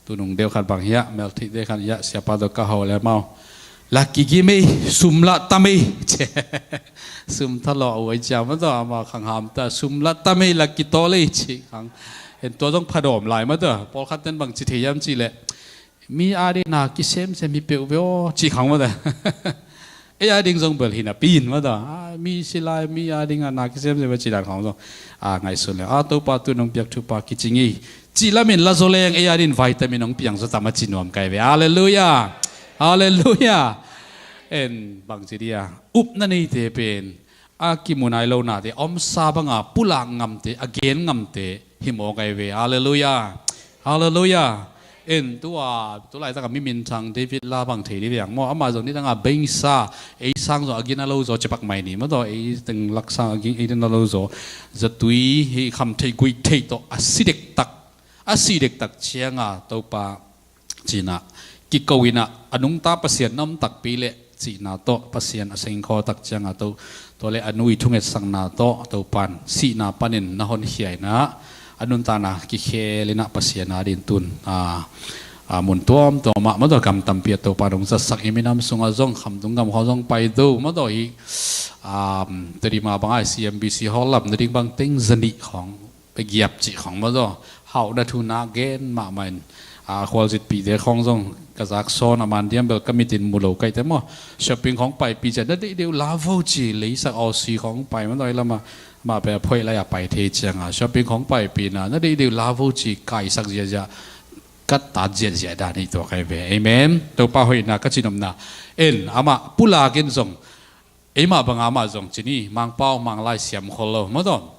Tunung deuh khat bang hiah, meltheih deuh khat hiah, siapa tawh ka hau le mau. La kigim ei, sum lah tam ei. Sum thalawh uh ai cia maw taw, ama khangham ta, sum lah tam ei, la kitawl ei, cih khawng. En tua zong phadawm lai maw taw, pawlkhat ten bangci thei hiam cih leh, mi a ding na kisemsem hi peuh ve aw, cih khawng maw taw. Ei a ding zong bel hi napi in maw taw. A, mi si lai, mi a ding a na kisemsem a cih dan khawng zong, a, ngaihsun le, a, Topa tu nong piak thupha kici ngei cih lamin la zaw leng ei a ding vitamin hong piang zaw tam a ci nuam kai ve. Halleluiah. Halleluiah. En, bangci dia upna neite pen a kimu nai lonate a omsa banga pulak ngamte, a gen ngamte hi mawk ai ve. Halleluiah. Halleluiah. En, tua, tu laitaka mi minthang David La bang thei di veng maw. Ama zong nidanga beisa, ei sang zong a gina lo zaw, cepak mai ni maw taw, ei teng lak sang a gin, ei dina lo zaw, zatui hi kham theih guih theih tawh a si dektak, a si dektak cianga Topa cina kiko ina, a nungta Pasian na om takpi leh cihna tawh Pasian a seng khaw tak cianga to, tua le a nu i thungetsakna tawh Topan sihna panin na honkhia ina, a nuntakna kikhel ina Pasian a ding tun, a, a, mun tuamtuam ah maw taw, gam tampi ah Topan hong zatsak i minam sungah zong, khamtung gam khawng zong pai do maw taw hi, a, Tedim a bang ai C M B C hall lam na ding bang teng zanih khawng pe giap cih khawng maw taw. Hauhna thu na gen mahmah in, a, khualzitpihte khawng zong ka zak sawn a, man diam bel ka mitin mu lo kaihte maw. Shopping khawng paipih ciah na deih deuh la vo ci, leisak Aussie khawng pai maw taw, ei lama mah pe a phoih lai a pai thei cianga shopping khawng paipihna na deih deuh la vo ci, kaisak ziahziah, ka tat ziahziah dan hi tua kai ve. Amen. Topa hoihna ka cinopna. En, amah pulak in zong, eimah banga amah zong cini Mangpau Manglai siam khol lo maw taw.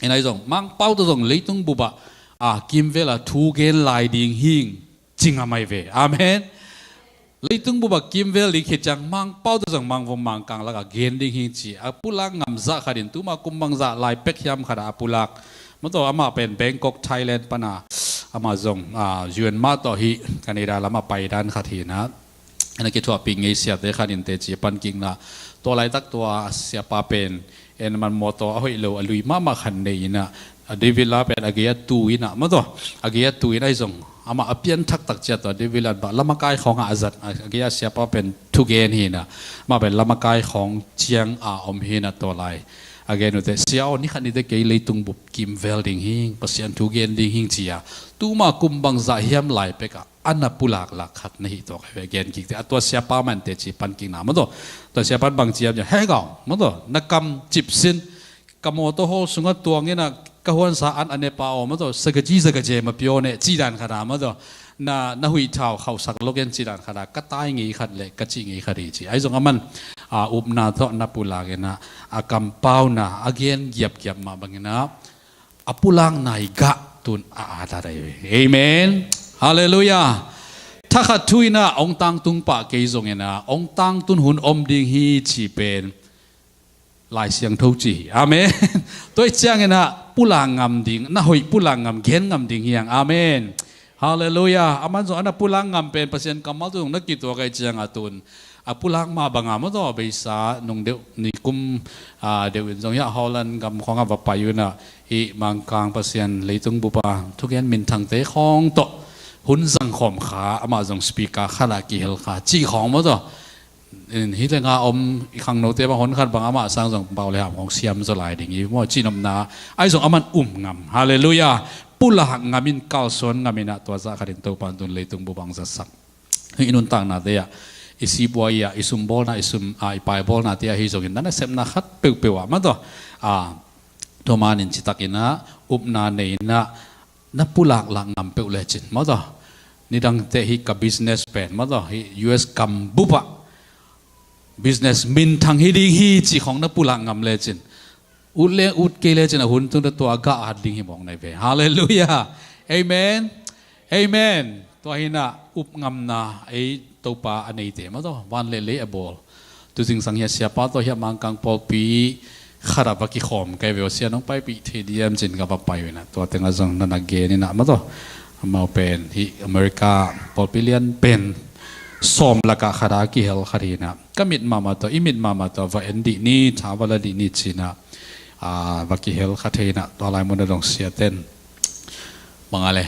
Ina i zong Mangpau tawh zong leitung bupah, a, kimvel a thu gen lai ding hing ci ngam ai ve. Amen. Leitung bupah kimvel ding khit ciang Mangpau tawh zong Mangvom Mangkang lakah gen ding hing ci a pulak ngam zah khatin tuma kum bangzah lai pek hiam khatah a pulak maw taw, amah pen Bangkok, Thailand pana amah zong, a, U N mah tawh hi Canada lamah pai dan khat hi ina. Ina kithuahpih ngei siate khatin teci a pankikna, tua laitak tua siapa pen en man mawtaw a hoih lo a lui mahmah khan nei ina, a David La pen a gei a tu ina maw taw, a gei a tu ina i zong, amah a pianthak tak ciat tua David Lamka lamakai khawngah a zat a gei a siapa pen thugen hi na, amah pen lamakai khawng ciang a om hi na tua lai. A gen uh teh, "Sia aw, ni khat ni teh kei leitung bup kimvel ding hing, Pasian thu gen ding hing," ci a, tuma kum bangzah hiam lai pekah a na pulaklak khat na hi tuak hi ve, gen kik teh. A tua siapa mah in teci pan kik na maw taw. Tua siapa in bang ci hiam cih leh, "Hei gau, maw taw, na kam cip sin, ka mawtaw hawl sungah tuang in ah, ka huansa an a ne pa aw, maw taw, sagaji sagaje ma piaw ne," ci dan khat a, maw taw, "na, na huih thau khauhsak lo ken," ci dan khat a, "ka tai ngei khat le ka cih ngei khat hi," ci. Ahi zong aman, a, upna tawh na pulak in ah, a kampauna a gen giapgiap mah bangin ah, a pulak nai gah tun a atat ahi ve. Amen. Halleluiah. Thakhat thu in ah hong tangtung pah kei zongin ah, hong tangtun hun om ding hi ci pen Lai Siangtho ci hi. Amen. Tua hi ciangin ah pulak ngam ding, na hoih pulak ngam, gen ngam ding hi hang. Amen. Halleluiah. Aman zong a na pulak ngam pen Pasian kammal tawh zong na kituak ahi ciang a tun a pulak mah banga, maw taw, beisa nung deuh, nikum, a, deuh in zong hiah Holland gam khawngah va pai un ah, hih Mangkang Pasian leitung bupa thugen minthangte khawng tawh hun zang khawm kha, amah zong speaker khat ah kihel kha cih khawng, maw taw. In, hih tengah om i khangnote bang hon khat bang amah sang zong pau le ham hong siam zaw lai ding hi maw, cih nopna. Ahi zong aman um ngam. Halleluiah. Pulak ngam in, kalsuan ngam in ah, tua zah khat in Topa in tun leitung bup ah hong zatsak. Hih i nuntaknate ah, i sipuai ah, i sumbawlna, i sum, a, i paibawlnate ah hi zongin, na nasepna khat peuhpeuh ah, maw taw, a, tua manin citakin ah, upna nei in ah, na pulaklak ngam peuh lecin, maw taw. Nidangte hih ka business pen, maw taw, hih U S gam bup ah business minthang hi ding hi cih khawng na pulak ngam lecin, ut le ut kei lecin, a hun tung tawh tua gah at ding hi mawk na hi ve. Halleluiah. Amen. Amen. Tua hi in ah up ngamna ei Topa a neite, maw taw, van le lei a bawl. Tu zingsang hiah siapa tawh hiah Mangkang pawlpi khat ah va kikhawm ka hi ve aw, sia nong paipih thei diam ci-in ka va pai uh in ah, tua tengah zong na na gen in ah, maw taw, amau pen hih America pawlpi lian pen sawm lakah khat ah a kihel khat hi in ah, ka mit mahmah tawh, i mit mahmah tawh va en dih ni, tha va la dih ni ci-in ah, a, va kihel khat hi in ah, tua lai mun ah dong siaten bang a le,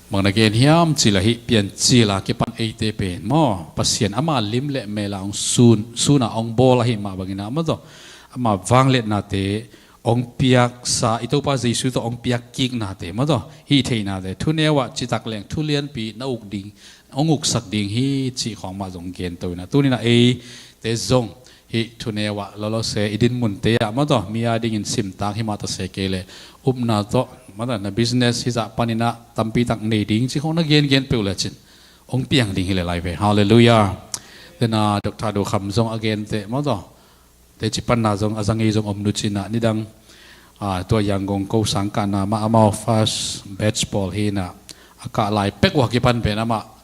bang na gen hiam cih leh, hih Piancil a kipan eite pen maw, Pasian ama lim le mel ah hong sun, sun ah hong bawl ahih mah bangin ah, maw taw, ama vangliatnate hong piaksa, i Topa Jesu tawh hong piak kiknate, maw taw, hih theihnate, thuneu ah citak leng thu lianpi na uk ding, hong uksak ding hi cih khawng mah zong gen to in ah, tuni in ah eite zong hih thuneu ah lawlawse i dinmunte ah, maw taw, mi a dingin simtak hi mah ta se kei leh, upna tawh, maw taw, na business hih zah panin ah tampi tak nei ding cih khawng na gengen peuh lecin hong piang ding hi leh lai ve. Halleluiah. Tua in ah Doctor Do Kham zong a gente, maw taw, teci panna zong a za ngei zong om nu ci-in ah, nidang, a, tua Yangon ko sang kahna mah, amau first batch pawl hi in ah, a kah lai pek uh a kipan pen amah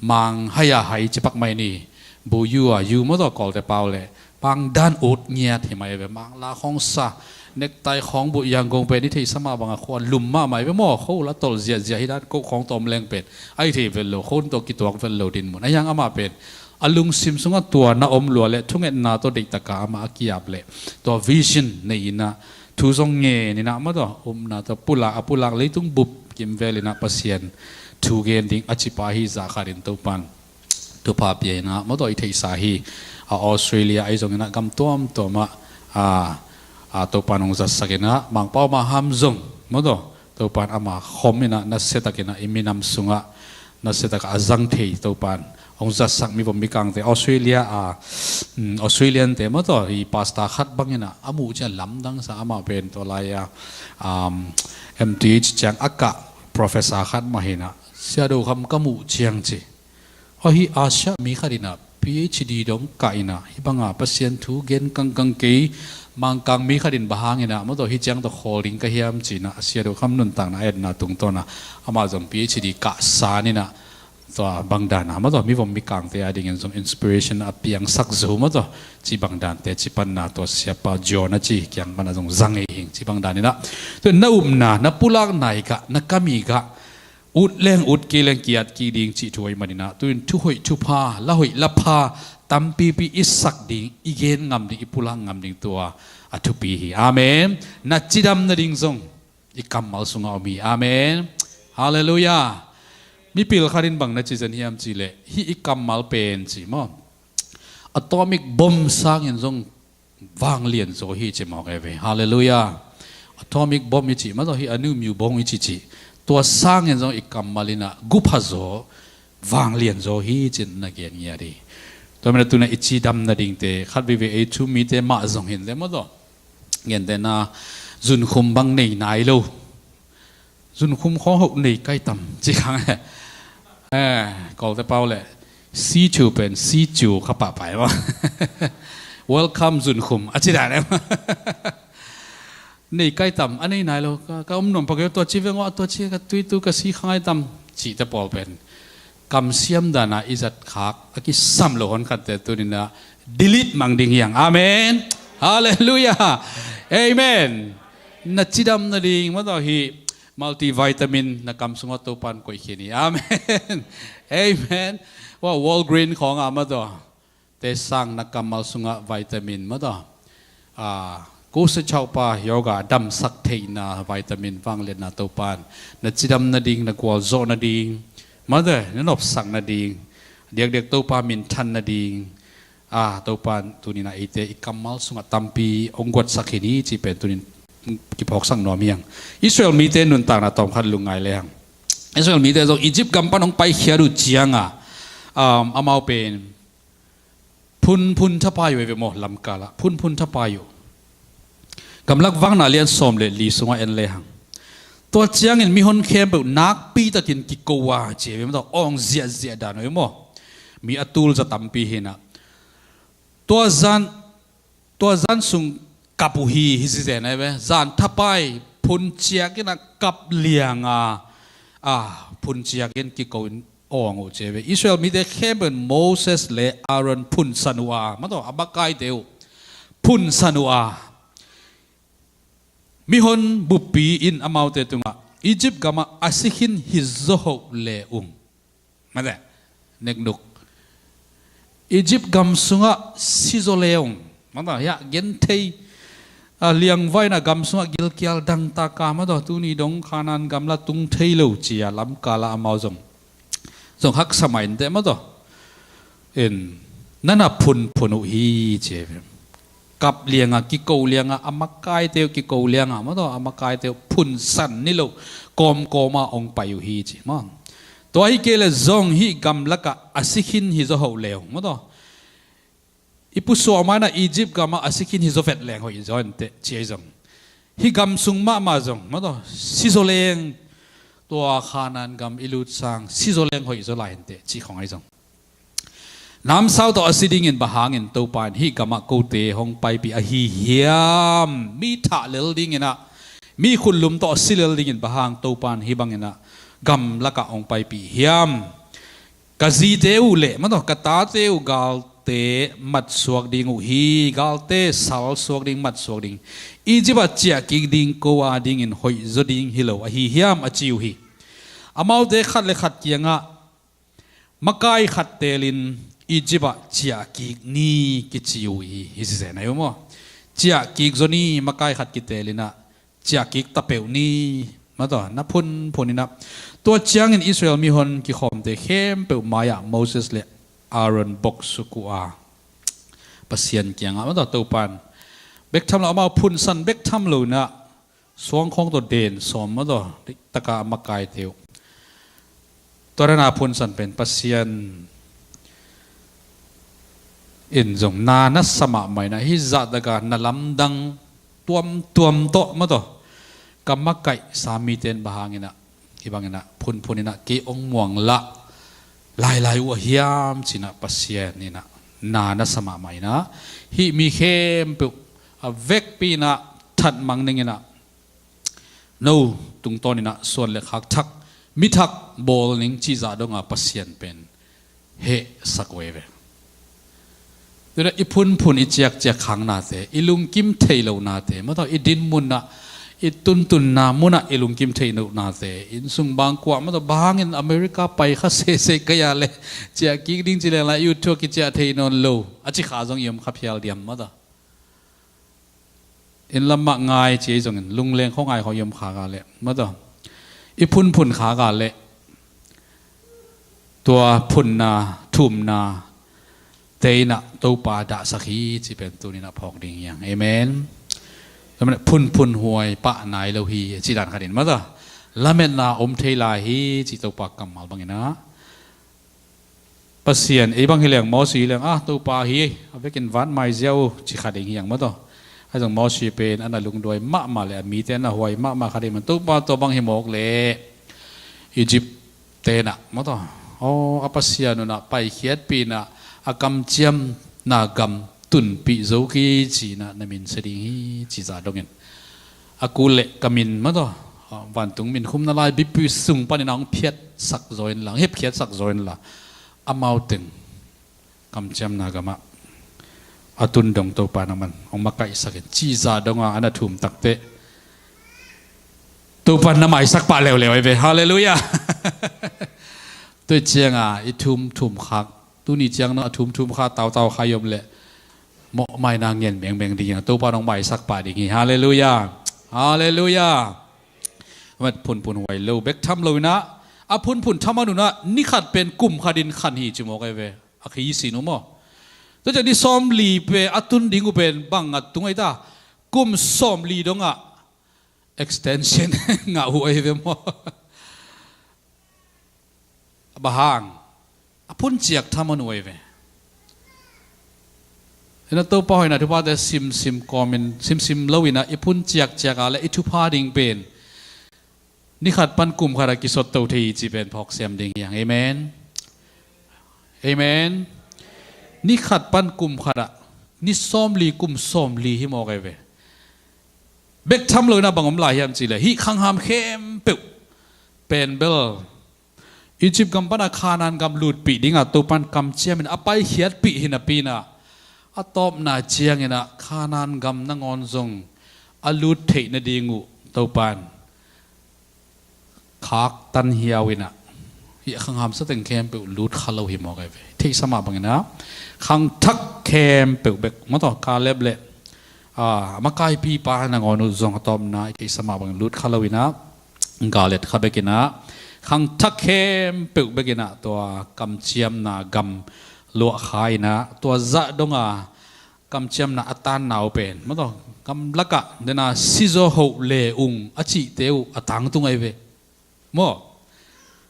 Mang Hai a Hai ci pak mai ni. Bu Yu a Yu, maw taw, Kawlte pau leh Mang dan ut ngiat hi mai ve. Mang la khawng sa, necktie khawng buh, Yangon pen i theihsa mah bang a khua lum mahmah hi ve maw, kho la tolh ziahziah hi dan, koh khawng tawm leng pen a hi thei vet lo, khon tawh kituak vet lo dinmun. Ahi hang amah pen a lungsim sungah tua na om lua leh thungetna tawh deihtak a amah a ki-ap leh, tua vision nei in ah thu zong ngen in ah, maw taw, upna tawh pulak, a pulak leitung bup kimvel in ah Pasian thu gen ding a cipa hih zah khat in Topan thupha pia in ah, maw taw, i theihsa hi. A, Australia ahi zongin ah gam tuamtuam ah, a, a, Topan hong zatsak in ah, Mangpau Maham zong, maw taw, Topan ama khawm in ah nasia takin ah i minam sungah nasia tak a zang thei Topan hong zatsak mivom mikangte, Australia a, um, Australian-te, maw taw, i pastor khat bangin ah a muh ciang lamdang sa, amah pen tua lai a, um, M T H ciang a kah professor khat mah hi in ah, Sia Do Kham ka muh ciang ci, ahi Asia mi khat in ah P H D dong kah in ah, hih bang a Pasian thu gen kangkang kei Mangkang mi khat in bang hang in ah, maw taw, hih ciang tawh khawl ding ka hiam ci-in ah, a Sia Do Kham nuntakna a etna tungtawn ah amah zong P H D kah san in ah, tua bang dan a, maw taw, mivom mikangte a dingin zong inspiration a piangsak zo, maw taw, cih bang dante, cih panna tua siapa John a ci kiang pan ah zong za ngei hi ing, cih bang dan in ah. Tua na upna, na pulak nai gah, na kam i gah, ut leng ut kei leng ki-at kik ding cih thu ahih manin ah, tu-in thu hoih thu pha, la hoih la pha tampipi i sak ding, i gen ngam ding, i pulak ngam ding, tua a thupi hi. Amen. Na cidam nading zong i kammal sungah om hi. Amen. Halleluiah. Mipil khat in bang na ci zen hiam cih leh, hih i kammal pen ci maw, atomic bomb sangin zong vanglian zaw hi ci mawk e ve. Halleluiah. Atomic bomb i cih maw, hih a numiu bong i cih cih, tua sangin zong i kammal in ah gupha zaw, vanglian zaw hi ci-in na gen ngiat hi. Tua manin ah tu-in ah i cidam nadingte khat veivei ei thu mite mah zong hi in leh maw, gentehna zunkhum bang nei nai lo. Zunkhum khawng hoh nei kai tam ci khang e. Eh, Kawlte pau leh situ pen situ kha pahpah e maw. Welcome zunkhum a ci dan e maw. Nei kai tam, a nei nai lo, ka, ka om nuam pah kei, tua ci veng aw, tua ci ka tui tu ka si kha ngai tam, cihte pawl pen kamsiam dan a i zat khak a kisam lo hon khatte tu-in ah delete mang ding hi hang. Amen. Halleluiah. Amen. Na cidam nading maw, tua hih multivitamin na kam sungah Topa'n koih khin hi. Amen. Amen. Wa Walgreen khawng ah maw, tua te sang na kammal sungah vitamin maw, tua, ah, 九十七趴 yoga damsak theihna vitamin vangliatna Topa'n na cidam nading, na gualzawh nading maw, tua na nopsak nading, diakdiak Topa minthan nading, ah, Topa'n tu-in ah eite i kammal sungah tampi hong guatsak khin hi cih pen tu-in kiphawksak nuam hi hang. Israel mite nuntakna tawmkhat lungngai le hang. Israel mite zong Egypt gam pan hong paikhiat uh ciang a, um, amau pen phunphun thapai uh hi ve maw, lamkal ah phunphun thapai uh. Gamlak Vakna lian sawm le li sungah en le hang. Tua ciangin mihon khempeuh nakpi takin kiko a ci hi ve maw, tua awng ziahziah dan uh hi maw. Mi a tul za tampi hi in ah. Tua zan, tua zan sung kap uh hi, hi ci zen hi ve. Zan thapai phun ciak in ah kap liang a, ah, phun ciak in kiko in awng uh ci hi ve. Israel mite khempeuh in Moses le Aaron phunsan uh a, maw, tua a makaite uh phunsan uh a, mihon buppi in amaute tungah, Egypt gamah a si khin hi zaw hoh le ung. Mate, neknuk. Egypt gam sungah si zaw le ung. Maw, tua hiah genthei, ah, liangvai in ah gam sungah gilkial dangtak a, maw, tua tuni dong Kanaan gam la tung thei lo ci a lamkal ah amau zong, zong haksa mah inteh, maw, tua. In, na na phunphun uh hi ci hi ve. Kap liang a, kiko liang a, a makaite uh kiko liang a, maw, tua, a makaite uh phunsan ni lo, kawmkawm a hong pai uh hi ci maw. Tua hi kei leh zong hih gamlak ah a si khin hi zaw hoh le ung, maw, tua. I pusuah ma-in ah Egypt gamah a si khin hi zaw vet leng hoih zaw inteh ci hi zong. Hih gam sung mahmah zong, maw, tua, si zaw leng, tua Kanaan gam i lut sang si zaw leng hoih zaw lai inteh ci khawng ahi zong. Namsau tawh a si dingin bang hangin Topa in hih gamah kote hong paipih ahi hiam? Mi thah lel dingin ah, mi khutlum tawh a si lel dingin bang hang Topa in hih bangin ah gamlak ah hong paipih hiam? Ka zite uh le, maw, tua, ka tate uh galte matsuak ding uh hi, galte salsuak ding, matsuak ding. Egypt ah ciahkik ding ko a dingin hoih zaw ding hi lo ahi hiam, a ci uh hi. Amaute khat le khat kiangah makai khat teelin Egypt ah ciahkik ni kici uh hi, hi ci zen ahi uh maw. Ciahkik zaw ni, makai khat kiteelin ah ciahkik ta peuh ni, maw, tua, na phunphun in ah. Tua ciangin Israel mihon kikhawmte khempeuh mai-ah Moses le Aaron boksuk uh a, Pasian kiangah, maw, tua, Topa in bek tham lo, amau phunsan bek tham lo in ah, suang khawng tawh den sawm, maw, tua, taka a makaite uh. Tua dan a phunsan pen Pasian in zong na na sa mahmah in ah, hih zahtak a na lamdang tuamtuam tawh, maw, tua, ka makaihsa mite in bang hangin ah hih bangin ah phunphun in ah kei hong muang lah lailai uh a hiam ci-in ah Pasian in ah na na sa mahmah in ah, hih mi khempeuh a vekpi in ah that mang ning in ah, no tungtawn in ah suan le khak thak, mi thak bawl ning cih zah dong a Pasian pen hehsak uh hi ve. Tua i phunphun, i ciakciak khaknate, i lungkim theih lohnate, maw, tua, i dinmun ah, i tuntunna mun ah i lungkim theih lohnate, innsung bangkua, maw, tua, bang hangin America pai kha sese ka hia leh, ciahkik ding ci leng la, YouTube ah kiciah thei nawn lo, a ci kha zong i om kha phial diam, maw, tua. Inn lam mah ngai ci hi zongin, lungleng khawng ngai khawng i om khak a leh, maw, tua, i phunphun khak a leh, Tua phunna, thumna te in ah Topa dahsak hi cih pen tuni in ah phawk ding hi hang. Amen. Tua manin ah phunphun huai pah nai lo hi cih dan khat in maw, tua lametna om thei lai hi cih Topa kammal bangin ah, Pasian ei bang hi leng, Mosi hi leng, ah, Topa hi, a vekin vat mai ziau ci kha ding hi hang maw, tua. Ahi zong Mosi pen a na lungduai mahmah le a mite a na huai mahmah kha ding man, Topa tua bang hi mawk leh Egypt te in ah maw, tua, aw, a Pasian un ah paikhiatpih in ah a kamciamna gam tunpih zo kei ci in ah na min sia ding hi ci zah dongin, a kul le ka min maw, tua, vantung min khumna lai bipi sung panin ah hong phiatsak zaw inla, hong hepkhiatsak zaw inla, amau teng kamciamna gamah a tun dong Topa in ah man hong makaihsak in ci zah dong a na thum takteh Topa in na maisak pah leuleu ahi ve. Halleluiah. Tua ciang a i thum thum khak, tuni ciang no a thum thum khak, tautau kha i om leh mawhmaina ngen mengmeng ding hi hang, Topa in hong maisak pah ding hi. Halleluiah. Halleluiah. Amat phunphun huai lo bek tham lo in ah, a phunphun thaman un ah ni khat pen kum khat in khan hi ci mawk ahi ve. A khi sin uh maw. Tua ciang ni sawmli pen a tun ding uh pen bang a tung ahi ta? Kum sawmli dong ah extension ngah uh ahi ve maw. Bang hang? A phun ciak thaman uh ahi ve. Hi in ah Topa hoihna thuphate simsim kawmin, simsim lo in ah i phun ciakciak a leh i thupha ding pen ni khat pan kum khat ah kisot to thei hi cih pen phawk siam ding hi hang. Amen. Amen. Ni khat pan kum khat ah, ni sawmli kum sawmli hi mawk ahi ve. Bek tham lo in ah bang om lai hiam cih leh, hih khangham khempeuh pen bel Egypt gam pan a Kanaan gam lutpih ding a Topa in kamciam in a paikhiatpih hi napi in ah, a tawpna ciangin ah Kanaan gam nangawn zong a lut theih nading uh Topa in khaktan hiau in ah, hih a khangham sa teng khempeuh lut kha lo hi mawk ahi ve. Theihsa mah bangin ah khangthak khempeuh bek maw, tua Kaleb le, ah, a makaipipa nangawn uh zong a tawpna i theihsa mah bangin lut kha lo in ah, galet kha bek in ah, khangthak khempeuh bek in ah tua kamciamna gam luah kha in ah, tua zah dong a kamciamna a tanna uh pen maw, tua gamlak ah den a sizaw hoh le ung a cihte uh a tangtung ahi ve. Maw,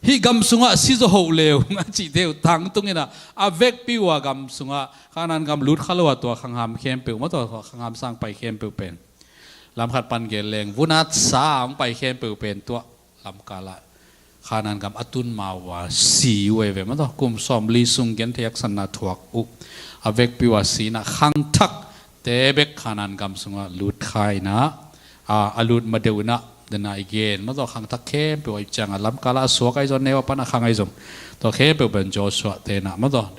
hih gam sungah sizaw hoh le ung a cihte uh tangtung in ah, a vekpi uh a gam sungah Kanaan gam lut kha lo a tua khangham khempeuh maw, tua khangham sang pai khempeuh pen, lamkhat pan gen leng vunatsa a hong pai khempeuh pen tua lamkal ah Kanaan gam a tun ma uh a si uh ahi ve maw, tua kum sawmli sung genthei haksatna thuak uh a vekpi uh a si in ah, khangthakte bek Kanaan gam sungah lut kha in ah, a, a lut ma deuh in ah, den a i gen maw, tua khangthak khempeuh a ip ciang a lamkal ah a suak ahi zong, neu a pan a khang ahi zong, tua khempeuh pen Joshua te in ah maw, tua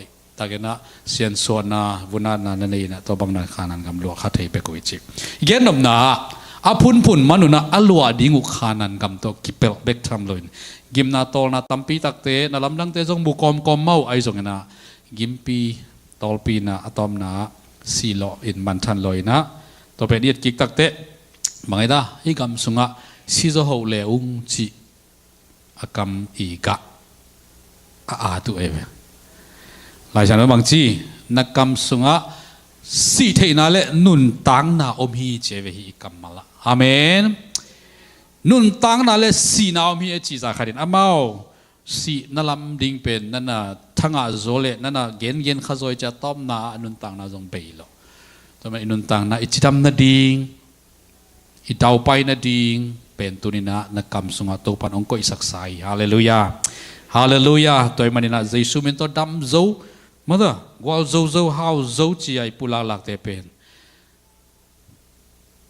takin ah siansuahna, vunatna na nei in ah, tua bang na Kanaan gam luah kha thei bek uh i ci. I gen nopna ah, a phunphun man un ah a luah ding uh Kanaan gam tawh kipelh bek tham lo in, gimna tawlna tampi takte, na lamdangte zong mu kawmkawm mah uh ahi zong in ah, gimpi tawlpi in ah a tawpna ah sih lawh in manthan lawh in ah, tua pen i et kik takteh bang ahi ta, hih gam sungah sizaw hoh le ung cih a kam i gah a at uh ahi ve. Lai Siangtho bang ci, na kam sungah sih theihna le nuntakna om hi ci ahi ve, hih i kammal ah. Amen. Nuntakna le sihna om hi a cih zah khat in, amau sihna lam ding pen na na thangah zaw le na na gengen kha zaw hi ci a, tawpna ah nuntakna zong bei lo. Tua manin i nuntakna i cidam nading, i daupai nading pen tuni in ah na kam sungah Topa in hong koihsaksa hi. Halleluiah. Halleluiah. Tua ahih manin ah Jesu min tawh dam zo, mother, gualzo zo, hau zo ci a i pulaklakte pen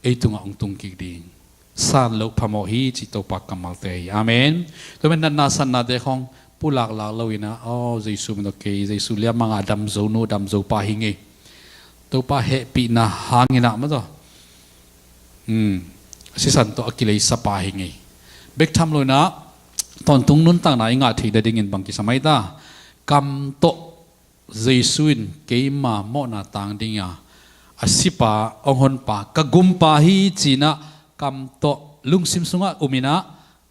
ei tungah hong tung kik ding, san loh phamawh hi cih Topa kammalte hi. Amen. Tua manin natna satnate khawng pulaklak lo in ah, aw, Jesu min tawh kei, Jesu liamang a dam zo nu, dam zo pa hi ing ei. Topa hehpihna hangin ah, mother, hmm, sisan tawh a kileisa pa hi ing ei. Bek tham lo in ah tawntung nuntakna i ngah theih nadingin bang kisam ahi ta? Kam tawh Jesu in keima mawhna tang ding a, a sipa, hong honpa, ka gumpa hi ci in ah kam tawh lungsim sungah um in ah,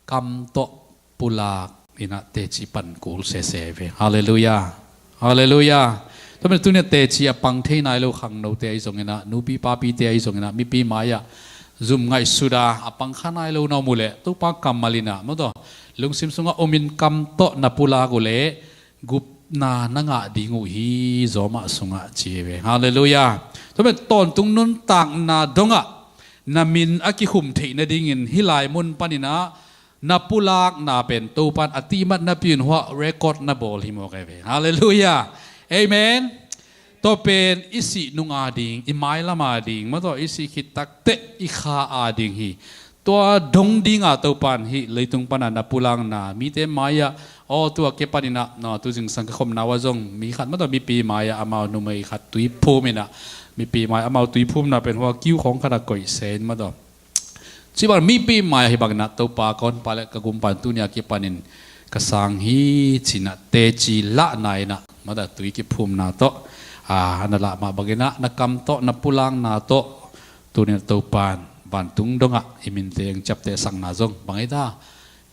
kam tawh pulak inah teci pan kul sese ve. Halleluiah. Halleluiah. Tua pen tuni-a teci a pang thei nai lo khangnote ahi zonginah, nupi papite ahi zonginah, mipi mai-ah zum ngaihsuta a pang kha nai lo na om uh leh, Topa kammal inah, maw taw, lungsim sungah umin kam tawh na pulak uh leh gupna na ngah ding uh hi, zawmah sungah ci hi ve. Halleluiah. Tua pen tawntung nuntakna dongah na min a kikhum theih nadingin hih lai mun paninah na pulakna pen Topan a tihmat napi-un huah record na bawl hi mawk ahi ve. Halleluiah. Amen. Tua pen i sih nung ading, i mailam ading, maw taw, i sih khit takteh i kha ading hi. Tua dong dinga Topan hih leitung pana na pulakna, mite mai-ah, aw, tua ke paninah, no, tu zingsang ka khopna uah zong mi khat, maw taw, mipi mai-ah amau numei khat tuiphum inah, mipi mai amau tuiphumna pen hua kiu khawng khatah koih se in, maw taw. Cih bang mipi mai-ah hih banginah Topa ka honpa le ka gumpa in tuni-a kipanin ka sang hi cinah teci lahna inah, maw taw, tui kiphumna tawh, a, na lah mah banginah na kam tawh, na pulakna tawh, tuni-a Topan vantung dongah i minte hong ciaptehsakna zong bang hi ta,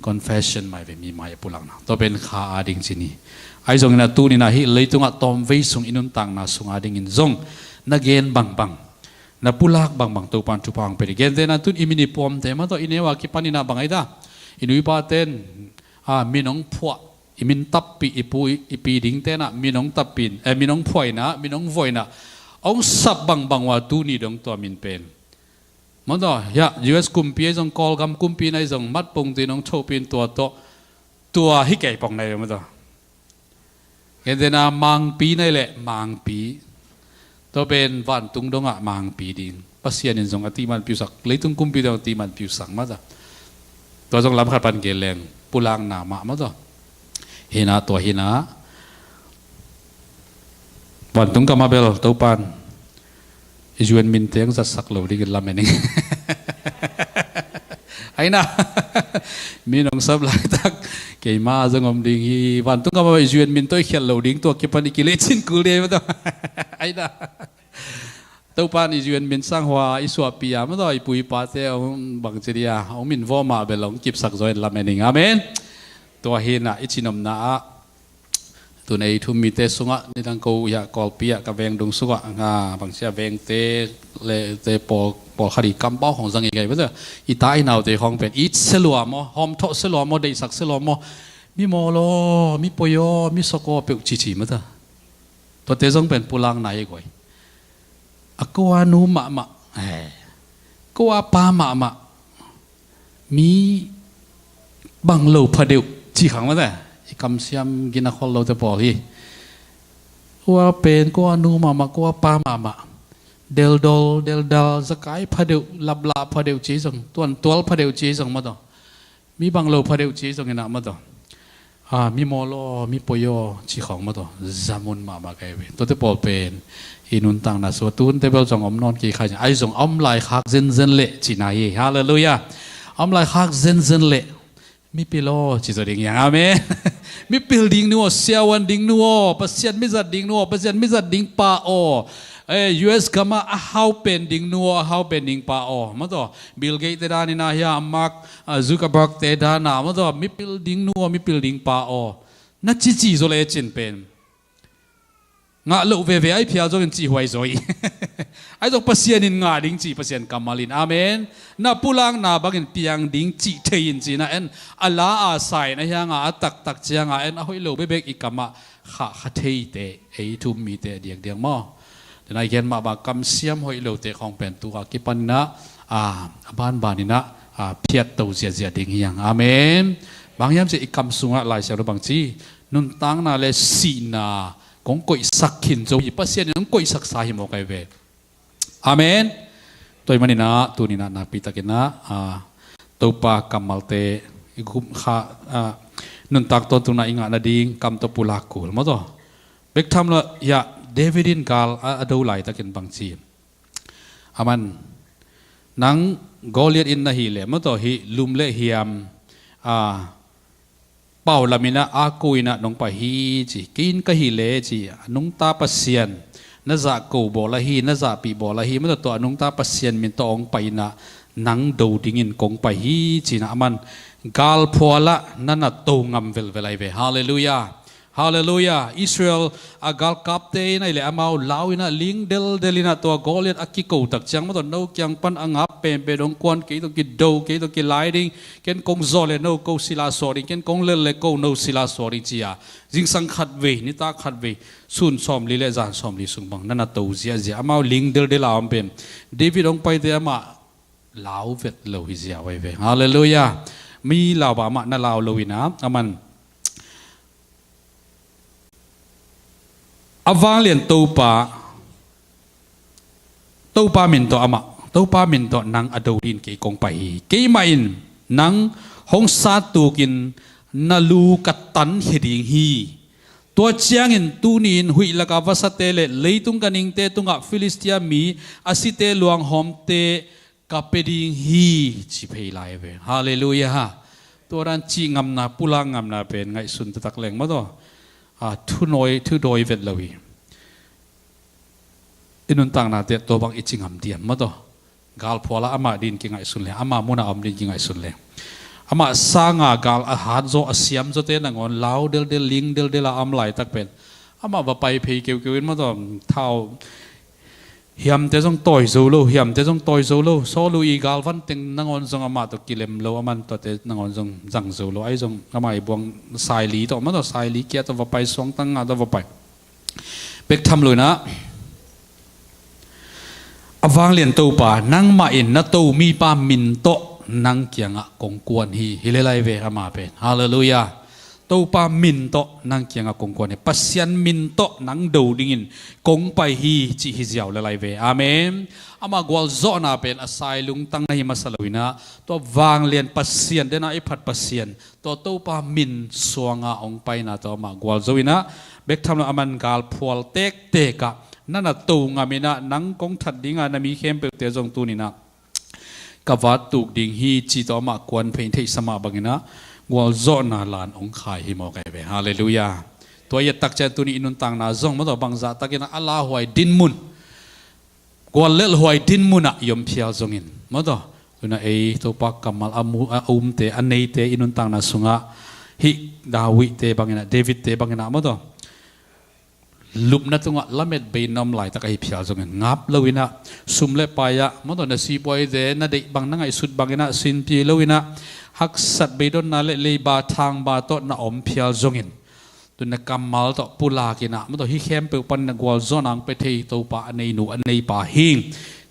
confession mai ve, mi mai-ah pulakna. Tua pen kha ading cin hi. Ahi zonginah tuninah hih leitungah tawmvei sung i nuntakna sung adingin zong na gen bangbang, na pulak bangbang Topan thupha hong pia ding. Gentehna tun i min i puamte, maw taw, i neu a kipaninah bang hi ta, i nuipaten, a, min hong phuah, i min tappih, i pu i pi dingtenah min hong tappih in, eh, min hong phuah inah, min hong vuah inah hong sap bangbang uh a, tuni dong tua min pen, maw taw, hiah U S kumpi ahi zong, Kawlgam kumpi na hi zong, matpungtin hong thopin tua tawh, tua hi kei pong na hi ve, maw taw. Gentehna Mangpi na hi leh Mangpi. Tua pen vantung dongah Mangpi ding. Pasian in zong a tihman piusak, leitung kumpi dong a tihman piusak, maw taw. Tua zong lam khat pan gen leng pulakna mah, maw taw. Hinah, tua hinah vantung kamah bel Topan i U N minte hong zatsak lo dingin lamen ing. Aina, min hong sap laitak keima zong om ding hi. Vantung kamah bel i U N min tawh i khialh lo ding, tua kipan i kilecin kul ding hi, maw taw. Aina, Topan i U N min sang hua i suahpih a, maw taw, i pu i pate hong bangci dia hong min vawh mah bel hong kipsak zaw in lamen ing. Amen. Tua hinah i cinomna ah, tun ei thum mite sungah nidang ko hiah Kawlpi ah ka veng dung sungah nga bangci a vengte le te pawl, pawlkhat i kampau khong zang i gai, maw taw. I ta i naute khong pen it se lua maw, hawmthawh se lua maw, deihsak se lua maw, mi mawl aw, mi poi aw, mi sok aw peuh cici, maw taw. Tuate zong pen pulakna hi guai. A kua nu mahmah, eh, kua pa mahmah, mi bang lo phadeuh ci khang, maw taw. I kamsiam gina khol lote pawl hi. Kua pen kua nu mahmah, kua pa mahmah, deldol deldal, zakai phadeuh, laplah phadeuh ci zong, tuantual phadeuh ci zong, maw taw. Mi bang lo phadeuh ci zonginah, maw taw. A, mi mawl aw, mi poi aw ci khawng, maw taw, zamun mahmah ka hi ve. Tuate pawl pen i nuntakna sungah tunte bel zong om nawn kei kha hi. Ahi zong a om lai khak zenzen leh cihna hi. Halleluiah. A om lai khak zenzen leh mipil aw ci zaw ding hi hang. Amen. Mipil ding nu aw, siavuan ding nu aw, Pasian mizat ding nu aw, Pasian mizat ding pa aw, eh, U S gamah a hau pen ding nu aw, a hau pen ding pa aw, maw taw. Bill Gates te daninah hiah Mark, ah, Zuckerberg te danah, maw taw, mipil ding nu aw, mipil ding pa aw, na cici zaw lecin pen ngah loh veve ahi phial zongin cihhuai zaw hi. Ahi zong Pasian in ngah ding cih Pasian kammal in. Amen. Na pulakna bangin piang ding cih thei in cinah en, a la a sa in a hiangah a taktak ciangah en, a hoih lo bekbek i kamah khah kha theite, ei thum mite a diakdiak maw. Tena i gen mahmah kamsiam hoih lote khawng pen tu-a kipaninah, a, a banbaninah, a, phiatto ziahziah ding hi hang. Amen. Bang hiam cih i kam sungah Lai Siangtho bangci, nuntakna le sihna kong koihsak khin zo hi, Pasian in hong koihsaksa hi mawk ahi ve. Amen. Tua ahih maninah tuninah nakpitakinah, a, Topa kammalte i gum kha, a, nuntak tawntungna i ngah nading kam tawh pulak kul, maw taw. Bek tham lo hiah David in gal a, a do laitakin bangci, aman, nang Goliath in na hih leh, maw taw, hih lum le hiam, a, pau laminah a kuinah nong pai hi ci. Kei in ka hih leh ci, a nungta Pasian, na zahko bawl ahi, na zahpih bawl ahi, mataw, tua nungta Pasian min tawh hong pai inah nang do dingin kong pai hi, ci-inah aman galphualah na na to ngam velvel ahi ve. Halleluiah. Halleluiah. Israel a galkapte in ahih leh amau lau inah ling deldel inah tua Goliath a kiko tak ciang, mataw, no kiang pan a ngap penpen hong kuan, kei tawh kido, kei tawh kilai ding, ken kong zawh leh no ko sila suak ding, ken kong lel leh ko no sila suak ding, ci-a zingsang khat vei, nitak khat vei, sun sawmli le zan sawmli sung bang na na to ziahziah, amau ling deldel a om pen David hong paite amah lau vet lo hi ziau ahi ve. Halleluiah. Mi lau bang amah na lau lo inah aman a vanglian Topa, Topa min tawh amah, Topa min tawh nang a do dingin kei kong pai hi. Keimah in nang hong sattukin na lu ka tankhia ding hi. Tua ciangin tuni-in huih laka vasate le leitung ganhingte tungah Filistia mi a site luanghawmte ka pia ding hi, ci phei lai ve. Halleluiah. Tua dan cih ngamna, pulak ngamna pen ngaihsun taktak leng, mataw, a, thunawi, thudawi vet lo hi. I nuntaknate tua bang i ci ngam diam, mataw? Galphualah amah dingin kingaihsun leng, amah munah a om dingin kingaihsun leng, amah sanga gal a hat zaw, a siam zawte nangawn lau deldel, ling deldel a om laitak pen amah va pai phei keukeu in, mataw, thau hiamte zong tawi zo lo, hiamte zong tawi zo lo. Saul i galvan teng nangawn zong amah tawh kilem lo, aman tuate nangawn zong zang zo lo. Ahi zong amah i buang saili tawh, mataw, saili kia tawh va pai, suangtang nga tawh va pai. Bek tham lo inah, a vanglian Topa, nangmah in na to mipa min tawh nang kiangah kong kuan hi. Hi lel lai ve amah pen. Halleluiah. Topa min tawh nang kiangah kong kuan hi. Pasian min tawh nang do dingin kong pai hi, cih hi ziau lel lai ve. Amen. Amah gualzawhna pen a sai lungtang na hi masa lo inah, tua vanglian Pasian, dena i phat Pasian, tua Topa min suanga hong paina tawh amah gualzo inah, bek tham lo, aman galphual tektek ah na na to ngam inah, nang kong that dinga na mi khempeuhte zong tuni inah ka vattuk ding hi, ci tawh amah kuan phei, theihsa mah bang inah gualzawhna lan hong khai hi mawk ahi ve. Halleluiah. Tua i et tak ciang tuni i nuntakna zong, mataw, bangzah tak inah a lauhuai dinmun, guallelhhuai dinmun ah i om phial zongin, mataw, tu inah ei Topa kammal a mu, a umte, a neite i nuntakna sungah, hih Davidte bang inah, Davidte bang inah, mataw, lupna tungah lamet bei na om laitak ahi phial zongin, ngap lo inah, sum le pai ah, mataw, na sipuaite na deih bang, na ngaihsut bang inah sinpi lo inah, haksat, beidonna le leiba thangba tawh na om phial zongin, tu na kammal tawh pulak inah, mataw, hih khempeuh panin na gualzawhna hong pia thei Topa a neinu, a neipa hi ing,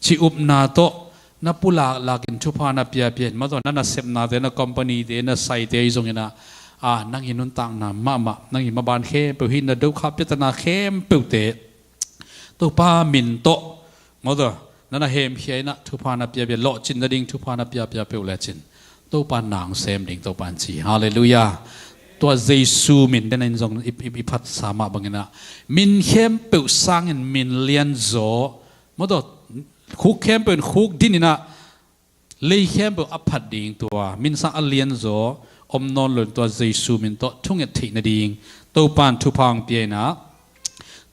cih upna tawh na pulak lakin, thupha na piapia in, mataw, na nasepnate, na companyte, na saite ahi zong inah, a, nang i nuntakna mahmah, nang i maban khempeuh, hih na dokhap piatana khempeuhte Topa min tawh, mataw, na na hemkhia inah, thupha na piapia, lawhcin nading thupha na piapia peuh lecin, Topa na hong sem ding Topa in ci. Halleluiah. Tua Jesu min dena in zong i, i, i phatsa mah bang inah, min khempeuh sangin min lianzaw, mataw, khuk khempeuh in khuk din inah, lei khempeuh a phat ding, tua min sang a lianzaw om nawn lo in, tua Jesu min tawh thunget theih nading Topa in thupha hong pia inah,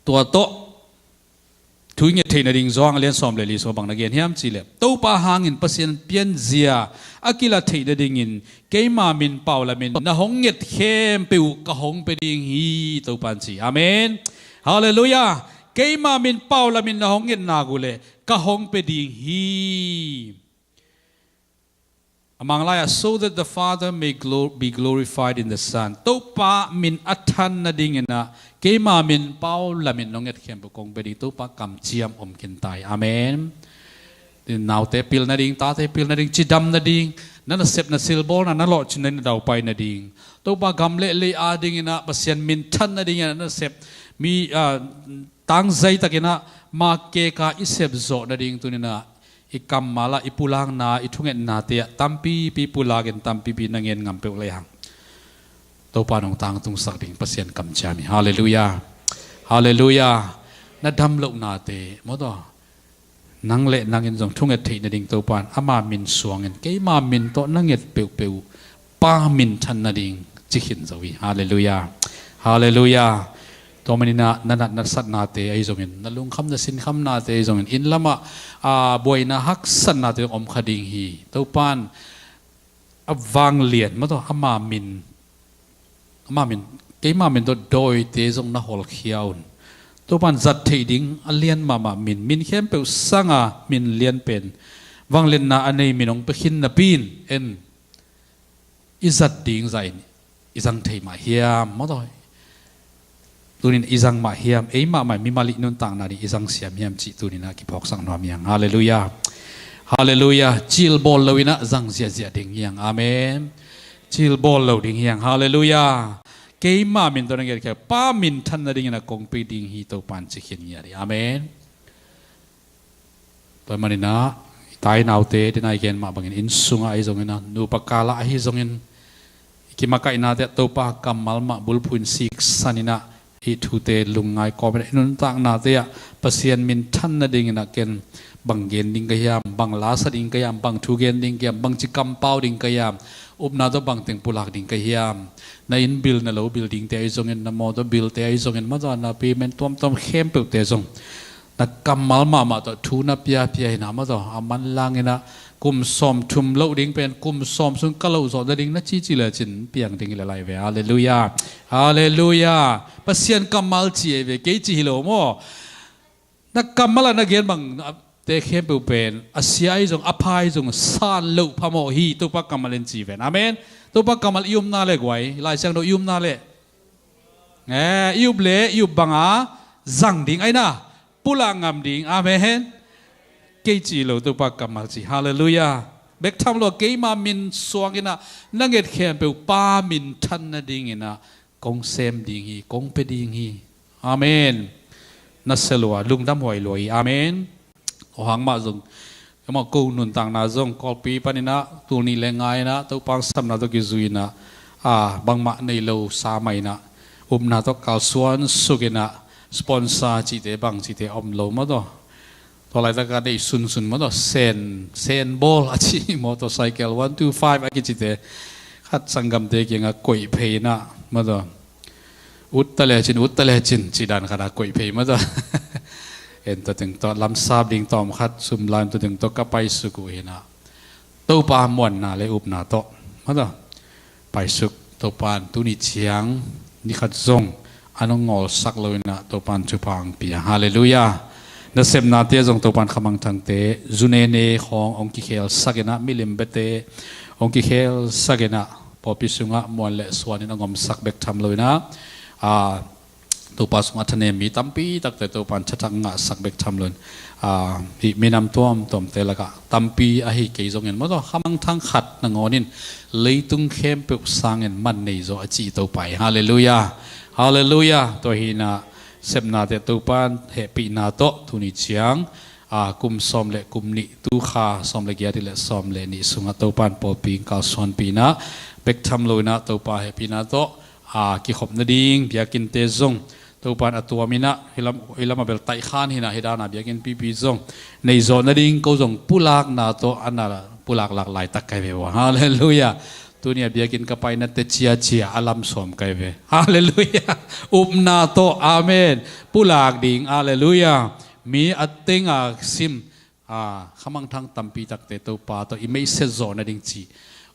tua tawh thu i nget theih nading Johan a lian sawm le li sung bang na gen hiam cih leh, Topa hangin Pasian pianzia a kila theih nadingin keima min pau lamin na hong nget khempeuh ka hong pia ding hi, Topa in ci. Amen. Halleluiah. Keima min pau lamin na hong nget nak uh leh ka hong pia ding hi. A Manglai ah, "So that the Father may glo-, be glorified in the Son." Topa min a than nading inah, keima min pau lamin nong nget khempeuh kong pia ding, Topa kamciam om khin ta hi. Amen. Naute pil nading, tate pil nading, cidam nading, na nasepna silbawlna, na lawhcin nading, na daupai nading, Topa gam le lei ading inah Pasian min than nading inah na nasep mi, ah, tangzai tak inah, ma keka i sep zawh nading tuni inah, i kammal ah, i pulakna, i thungetnate ah tampipi pulakin, tampipi na ngen ngam peuh lehang, Topa in hong tangtungsak ding Pasian kamciam hi. Halleluiah. Halleluiah. Na damlohnate, mataw, nang le nang in zong thunget theih nading Topa in ama min suangin, keima min tawh na nget peuhpeuh uh Pa min than nading ci khin zo hi. Halleluiah. Halleluiah. Tua maninah na nat na satnate ahi zongin, na lungkham na sinkhamnate ahi zongin, inn lamah a buaina haksatnate zong om kha ding hi. Topan a vanglian mah tawh ama min, ama min, keima min tawh dawite zong na holkhia un. Topan zat theih ding a lian mahmah min, min khempeuh sanga min lian pen vangliatna a nei min hong pia khin napi-in en i zat ding zahin i zang thei mah hiam, maw taw? Tunin i zang mah hiam, ei mahmah mimal i nuntakna ding i zang siam hiam cih tuninah kiphawksak nuam hiang. Halleluiah. Halleluiah. Cilbawl loinah zang ziahziah ding hiang. Amen. Cilbawl lo ding hiang. Halleluiah. Keima min tawh na ngetkhia pa minthan nadingin a kong pia ding hi, Topan ci khin ngiat hi. Amen. Tua maninah i tainaute, denai gen mah bangin inn sungah ahi zongin, a nupa kalah ahi zongin, i kimakaihna teh Topa kammal mah bulphuh in siksan inah, i thute lungngai kawm inah, i nuntakna teh ah Pasian minthan nadingin ah ken bang gen ding ka hiam, bang lasa ding ka hiam, bang thu gen ding ka hiam, bangci kampau ding ka hiam, upna tawh bangteng pulak ding ka hiam, na inn bil, na lo bil dingte ahi zongin, na mawtaw bilte ahi zongin, mawtaw na payment tuamtuam khempeuhte zong na kammal mahmah tawh thu na piapia inah, mawtaw a manlang inah kum sawmthum loh ding pen kum sawm sung ka loh zawh nading na cici lecin piang ding hi le lai ve. Halleluiah. Halleluiah. Pasian kammal ci ahi ve, kei ci hi lo maw? Na kammal ah na gen bangte khempeuh pen a sia ahi zong, a pha ahi zong, san loh phamawh hi, Topa kammal in ci ven. Amen. Topa kammal i upna le guai, Lai Siangtho i upna le, eh, i up le i up banga zang ding ahi na, pulak ngam ding. Amen. Kei ci lo, Topa kammal ci. Halleluiah. Bek tham lo, keima min suang inah na nget khempeuh pa minthan nadingin ah kong sem ding hi, kong pia ding hi. Amen. Na sia lua, lungdam huai lua hi. Amen. Aw hang mah zong, amah ko nuntakna zong, Kawlpi paninah tul nih le nga inah Topa sapna tawh kizui inah, a bangmah nei lo sa mah inah, upna tawh kalsuan suk inah, sponsor cihte bang cihte om lo, mawtaw. Tua laitak a deih sunsun, mawtaw, Sen, Sen bawl a ci, motorcycle one two five a kicite, khat sanggamte kiangah koih phei inah, mawtaw, utta lecin, utta lecin ci dan khat a koih phei, mawtaw. En tua teng tawh lamsap ding tawm khat sum lam tua teng tawh ka paisuk uh hi inah, Topa muanna le upna tawh, mawtaw, paisuk. Topan tuni ciang ni khat zong a nong ngawlsak lo inah Topan thupha hong pia. Halleluiah. Nasepnate zong Topan khamangthangte, zu nene khawng hong kikhelsak inah, milim biate hong kikhelsak inah, pawlpi sungah muan le suan in hong omsak bek tham lo inah, a, Topa sungah thanem mi tampi takte Topan thathak ngahsak bek tham lo in, a, hih minam tuamtuamte lakah tampi ahi kei zongin, mawtaw, khamangthang khat nangawn in leitung khempeuh sangin man nei zaw a ci Topa hi. Halleluiah. Halleluiah. Tua hi inah sepnate Topan hehpihna tawh tuni ciang, a, kum sawm le kum nih, tu kha sawm le giat hi le sawm le nih sungah Topan pawlpi kalsuanpih inah, bek tham lo inah Topa hehpihna tawh, a, kikhop nading biakinnte zong, Topan a tuam inah, hih lam, hih lam a bel taihkhan hi inah, hih dan a biakinn pipi zong nei zawh nading ko zong pulakna tawh a na pulak lak laitak kai ve ua. Halleluiah. Tuni a biakinn ka paina teh ciacia a lamsawm kai ve. Halleluiah. Upna tawh. Amen. Pulak ding. Halleluiah. Mi a teng a sim, a, khamangthang tampi takte Topa tawh i meihset zawh nading ci,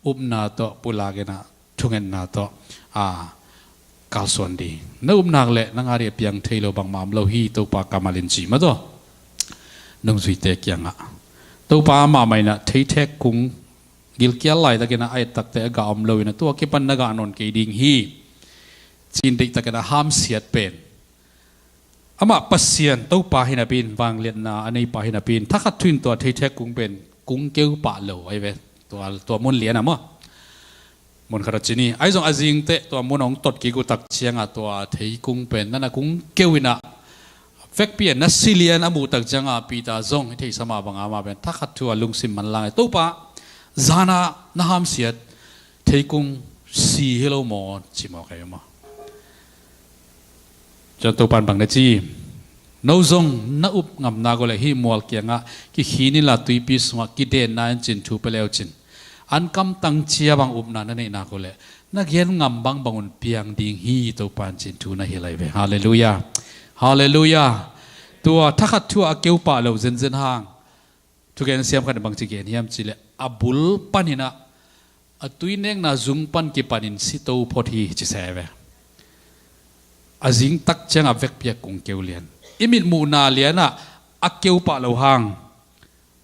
upna tawh pulak inah, thungetna tawh, a, kalsuan ding. Na upna le na nga ding a piang thei lo bangmah om lo hi, Topa kammal in ci, mawtaw, nungzuite kiangah. Topa mahmah inah theithek kung gilkial laitakin a et takte a gah om lo inah, tua kipan na gah nawn kei ding hi, ci-in deihtakin a hamsiat pen, amah Pasian Topa hi napi-in, vangliatna a neipa hi napi-in, thakhat thu-in tua theithek kung pen kung keu pah lo ahi ve. Tua, tua mun lian ah maw, mun khat a ci ni. Ahi zong a zing teh tua mun hong tot kik uh tak ciangah tua theikung pen nana kung keu inah, vekpi a na si lian a muh tak ciangah Peter zong i theihsa mah bangah amah pen thakhat thu a lungsim manlang e, Topa, zan a na hamsiat theikung si hi lo maw, ci mawk ahi maw. Cun Topan bang na ci? No zong na up ngam nak uh leh hih mual kiangah kikhin inla tuipi sungah kidenna in cin thu pia le uh cin. An kamtang cia bang upna na neih nak uh leh na gen ngam bangbang un piang ding hi Topa in ci-in thu na hilh ahi ve. Halleluiah. Halleluiah. Tua thakhat thu ah a keu pah loh zenzen hang thugen siam khat in bangci gen hiam cihleh a bul panin ah a tuinekna zung pan kipanin si to phot hi ci se ve. A zing tak ciang a vekpi a kung keu lian, i mitmuhna lianah a keu pah loh hang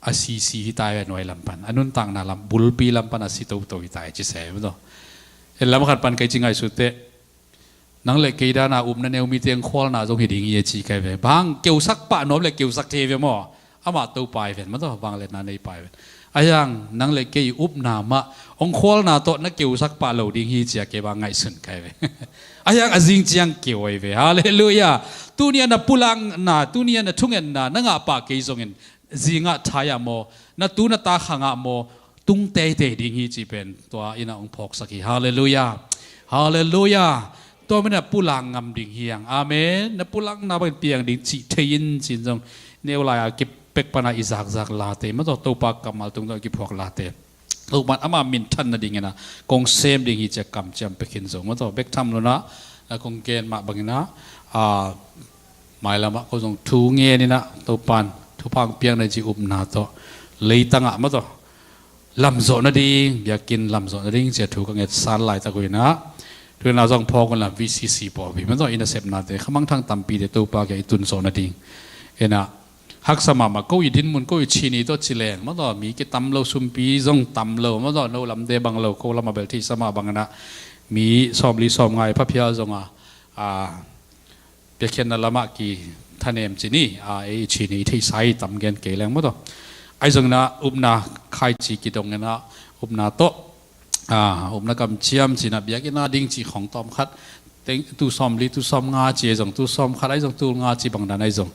a sisi hi tai ve, nuai lam pan, a nuntakna lam, bulpi lam pan a si toto hi tai ci se ve maw. En lam khat pan kei ci ngaihsut teh, nang le kei dana upna neu mite hong khualna zong hi ding hi a ci kai ve. Bang keusak pah nuam le keusak thei ve maw. Amah Topa hi ven maw, vangliatna nei pa hi ven. Ahi hang nang le kei upna mah hong khualna tawh na keusak pah lo ding hi ci-a kei bang ngaihsun kai ve. Ahi hang a zing ciang keu ahi ve. Halleluiah. Tuni-a na pulakna, tuni-a na thungetna na ngah pah kei zongin zingah thai-ah maw, na tu na ta khangah maw, tung teitei ding hi cih pen tua in ah hong phawksak hi. Halleluiah. Halleluiah. Tua manin ah pulak ngam ding hi hang. Amen. Na pulakna bangin piang ding cih thei in ci-in zong neu lai-a kipek pana i zakzak late maw, Topa kammal tungtawn kiphuak late, Topa in ama minthan nadingin ah kong sem ding hi ci-a kamciam pia khin zong maw, bek tham lo-in ah na kong gen mah bangin ah, a, mailamah ko zong thu ngenin ah Topa in thupha hong piakna ci upna tawh leitangah maw, lamzawh nading, biakinn lamzawh nading ci-a thu ka ngetsan laitak uh in ah, tu-in ah zong phawk un la V C C pawlpi maw, i nasepnate khamangthang tampite Topa kiang i tunzawh nading in ah, haksa mahmah, ko i dinmun, ko i chin i tawh ci leng maw, mi kitam lo, sumpi zong tam lo maw, no lamte bang lo, ko lamah bel theihsa mah bangin ah mi sawmli sawmnga i phaphial zong a, a, biakhiatna lamah kithanem ci ni, a, ei chin i theihsa i tam gen kei leng maw. Ahi zongin ah upna khaici kidongin ah upna tawh, a, upna kamciam ci-in ah biakinn a ding ci khong tawm khat, teng, tu sawmli, tu sawmnga ci ahi zong, tu sawmkhat ahi zong, tu nga ci bangdan ahi zong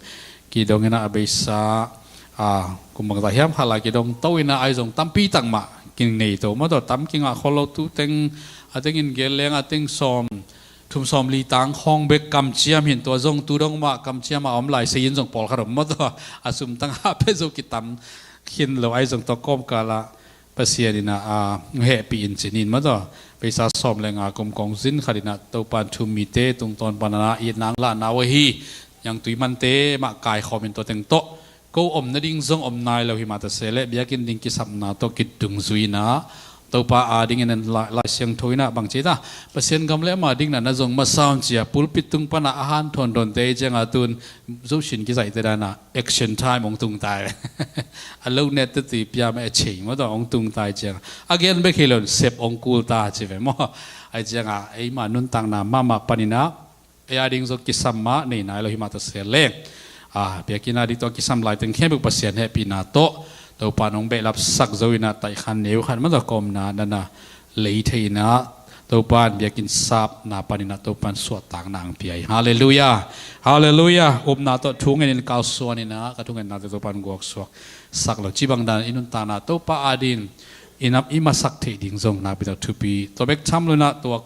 kidongin ah a beisa, a, kum bangzah hiam khat la kidong to in ah ahi zong tampi tak mah kinei to maw, tam kingah khol lo, tu teng, a tengin gen leng a teng sawm thum sawmli tang khawng bek kamciam hi in, tua zong tu dong mah kamciam a om lai, sei in zong pawlkhat om maw, a sum tangah pia zo kitam khin lo ahi zong, tua kawmkal ah Pasian in ah, a, hehpih in ci ni maw, beisa sawm le nga kum kong zin khat in ah Topa in thu-um mite tungtawn panin ah itna hong lahna uh ahi, niangtui mante mah kaikhawm in tua teng tawh ko om nading zong om nai lo hi mah ta se leh, biakinn ding kisapna tawh kidungzui in ah Topa adingin ah Lai, Lai Siangtho in ah bang ci ta, Pasian gam le ama ding na na zong masa un ci-a pulpit tung panah a hanthawn dawnte i ciangah tu-in Zosin kizaihte danah action time hong tung ta hi. A lo nette tui pia mah a cei maw, tua hong tung ta hi ciangah a gen bek hi lo-in sep hong kul ta ci ve maw. Ahi ciangah eima nuntakna mahmah panin ah ei ading zong kisam mah nei nai lo hi mah ta se leng, a, biakinn ading tawh kisam lai teng khempeuh Pasian hehpihna tawh Topa in hong behlapsak zo in ah taihkhan neu khat maw, tua ka omna na na lei thei in ah Topa in biakinn sapna panin ah Topa in suahtakna hong pia hi. Halleluiah. Halleluiah. Upna tawh thu ngenin kalsuan in ah ka thungetnate Topa in guaksuak sak lo, ci bangdan i nuntakna Topa adingin i masak theih ding zong nakpi tak thupi. Tua bek tham lo-in ah tua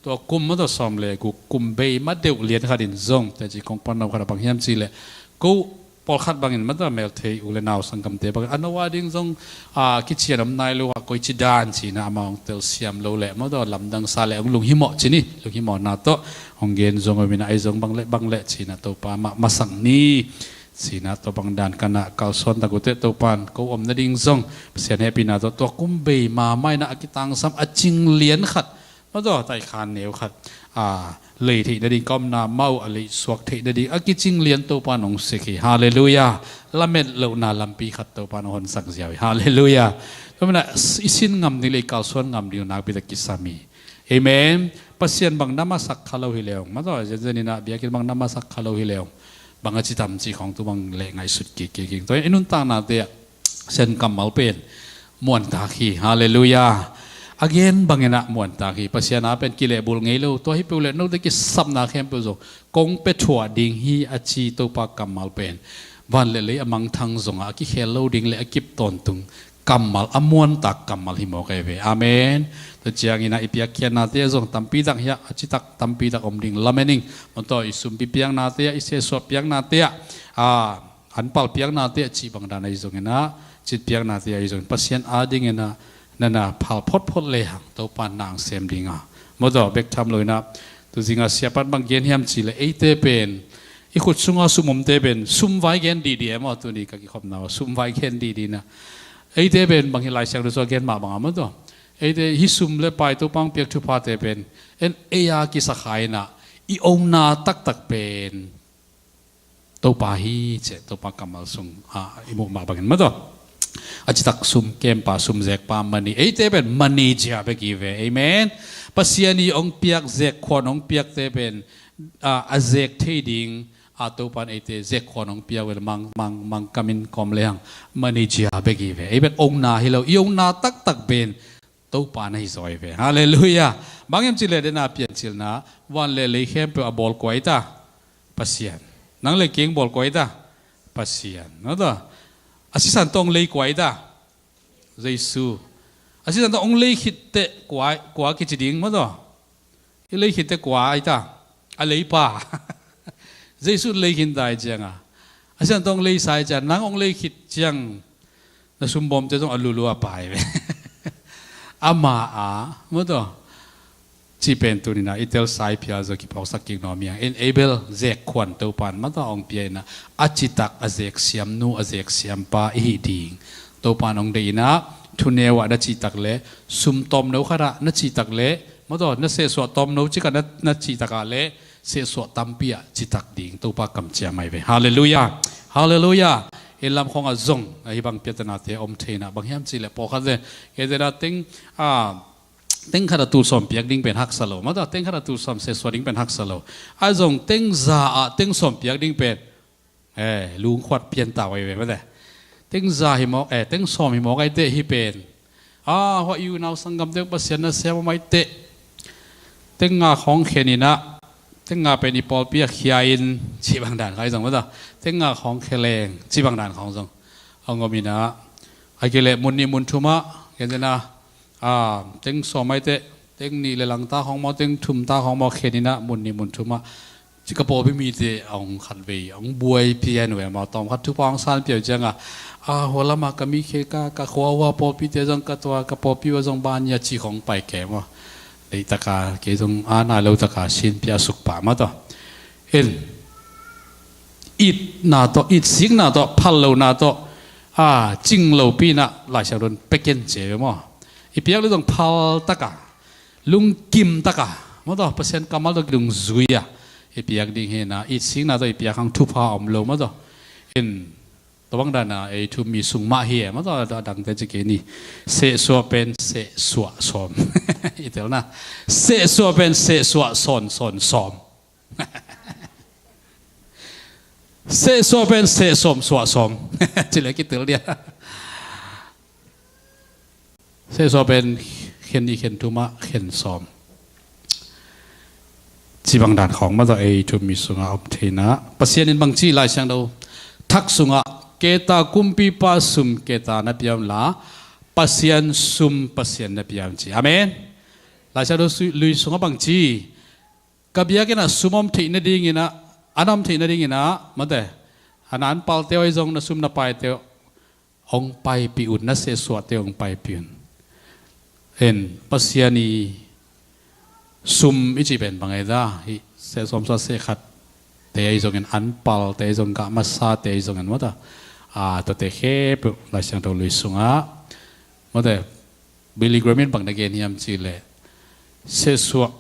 tua kum maw, tua sawm le guk kum bei ma deuh lian khat in zong teci kong pan nop khat a bang hiam cihleh, ko pawlkhat bangin maw, tua melthei u le nau sanggamte bangin a no ading zong, a, kician om nai lo ah koici dan ci-in ah amah hong telsiam lo leh maw, tua lamdang sa leh hong lunghimawh ci ni, lunghimawhna tawh hong gen zong om in ah, ahi zong bang leh bang leh ci-in ah Topa mah masak ni ci-in ah tua bangdan ka na kalsuan tak uh teh, Topa in ko om nading zong Pasian hehpihna tawh tua kum bei ma mah in ah a kitangsam a cing lian khat maw, tua taihkhan neu khat, a, lei theih nading, ka omna mah uh a leisuak theih nading a kicing lian Topa in hong sik hi. Halleluiah. Lamet lohna lampi khat Topa in hong honsak ziau hi. Halleluiah. Tua manin ah i sin ngam ding le i kalsuan ngam ding nakpi tak kisam hi. Amen. Pasian bang na masak kha lo hi leh hong maw, tua zenzen in ah biakinn bang na masak kha lo hi leh hong bang a ci tam ci khong tu bang leh ngaihsut kik kik ing. Tua i nuntaknate ah Pasian kammal pen muantak hi. Halleluiah. A gen bangin ah muantak hi. Pasian a pen kilehbul ngei lo. Tua hi peuh leh note kisapna khempeuh zong kong pia thuah ding hi a ci Topa kammal pen van le lei a mangthang zongah a kikhel lo ding le a kip tawntung kammal, a muantak kammal hi mawk ahi ve. Amen. Tua ciangin ah i piakkhiatnate ah zong tampi tak hi a, a citak tampi tak om ding lamen ing. Maw, tua i sumpi piaknate ah, i sesuah piaknate ah, a, anpal piaknate ah cih bangdan ahi zongin ah, cit piaknate ahi zongin Pasian adingin ah na na phal photphot lehang Topa in na hong sem ding a, Maw taw, bek tham lo inah, tu zinga siapan bang gen hiam cih leh, eite pen i khut sunga sum omte pen sum vai gen dihdih e maw, tuni ka kikhopna uh sum vai gen dihdih inah. Eite pen bang hi, Lai Siangtho sua gen mah bangah maw taw, eite hih sum le pai Topa hong piak thuphate pen en ei a kisakha inah, i omna taktak pen Topa hi ci-a, Topa kammal sung ah i muh mah bangin maw taw, a citak sum kempa, sum zekpa, mani, eite pen mani zia bek hi ve. Amen. Pasian i hong piak, zek khuan hong piakte pen, ah, a zek thei ding, ah, Topa in eite zek khuan hong piak ve, mang, mang, mang kamin kawm lehang mani zia bek hi ve. Ei bek omna hi lo, i omna taktak pen Topa na hi zaw hi ve. Halleluiah. Bang hiam cih leh, dena Piancilna, van le lei khempeuh a bawl kua hi ta? Pasian. Nang le keng bawl kua hi ta? Pasian. Maw taw, a sisan tawh hong lei kua hi ta? Jesu. A sisan tawh hong lei khit teh kua, kua kici ding, maw taw? I lei khit teh kua hi ta? A leipa. Jesu in lei khin ta hi cianga, a sisan tawh hong leisa hi cianga, nang hong lei khit ciang na sumbawmte zong a lulu a pai ve. Amah a, maw taw, cih pen tuni inah i telsa i phial zaw kiphawksak kik nuam hi hang. En ei bel zek khuan Topa in maw taw hong pia inah, a citak a zek siamnu, a zek siampa i hih ding Topa in hong deih inah, thuneu ah na cihtak leh, sum tawmno khat ah na cihtak leh, maw taw, na sehsuah tawmno cik ah na, na cihtak ah leh, sehsuah tampi ah citak ding Topa kamciam ahi ve. Halleluiah. Halleluiah. En lam khawngah zong ahi bang piatanate om thei inah, bang hiam cih leh pawlkhat le, kei zena teng, ah, teng khat a tul sawm piak ding pen haksa lo, maw taw, teng khat a tul sawm sehsuah ding pen haksa lo. A zong teng za ah teng sawm piak ding pen, eh, lungkhuat pian ta uh ahi ve, maw taw. Teng za hi mawk, eh, teng sawm hi mawk ahi teh, hih pen, ah, hua i unau sanggamte uh Pasian na siam om ahi teh, teng nga khawng khen inah, teng nga pen i pawlpi ah khia in, cih bang dan khawng zong, maw taw, teng nga khawng khia leng, cih bang dan khawng zong hong om inah, a kei leh mun nih mun thum ah, kei zena, ah, teng sawm ahi teh, teng nih le lang ta khawng maw, teng thum ta khawng maw khen inah, mun nih mun thum ah, ci ka pawlpi mite a hong khatvei a hong buai pian uh e maw, tawmkhat thupha hong san piak uh cianga, ah, hua lamah ka mi khek a, ka khua uh a, pawlpite zong ka tua, ka pawlpi uh a zong ban hi a, cih khawng pai kei maw. Leitak a kei zong a nai lo taka sin pia suk pah, maw taw. En, itna tawh, itsikna tawh, phal lona tawh, ah, cing lopi inah Lai Siangtho in pia ken ci ve maw. I piak leh zong phal taka, lungkim taka, maw taw, Pasian kammal tawh kidungzui a i piak ding hi inah, itsikna tawh i piak hang thupha om lo, maw taw. En, tua bang dana ei thu-um mi sung mah hi e, maw taw, a dangte ci kei ni. Sehsuah pen sehsuah sawm. I telna, sehsuah pen sehsuah sawn, sawn sawm. Sehsuah pen sehsawm, suah sawm. Ci leh kitel dia. Sehsuah pen khen nih, khen thum ah khen sawm, cih bang dan khawng, maw taw, ei thu-um mi sungah om thei inah, Pasian in bang ci, Lai Siangtho thak sungah, kei ta kumpipa sum kei ta na pia un la, Pasian sum Pasian na pia un ci. Amen. Lai Siangtho sui, lui sungah bang ci, ka biakinn ah sum om theih nading inah, an om theih nading inah, maw taw, a na an palte uh ahi zong, na sum na paite uh hong paipih un, na sehsuahte hong paipih un. En, Pasian i sum i cih pen bang ahi ta? Hih sehsawm, suah, sehkhatte ahi zongin, an palte ahi zong, gah masate ahi zongin, maw taw, ah, tuate khempeuh Lai Siangtho lui sungah, maw taw, Billy Graham in bang na gen hiam cih leh, sehsuah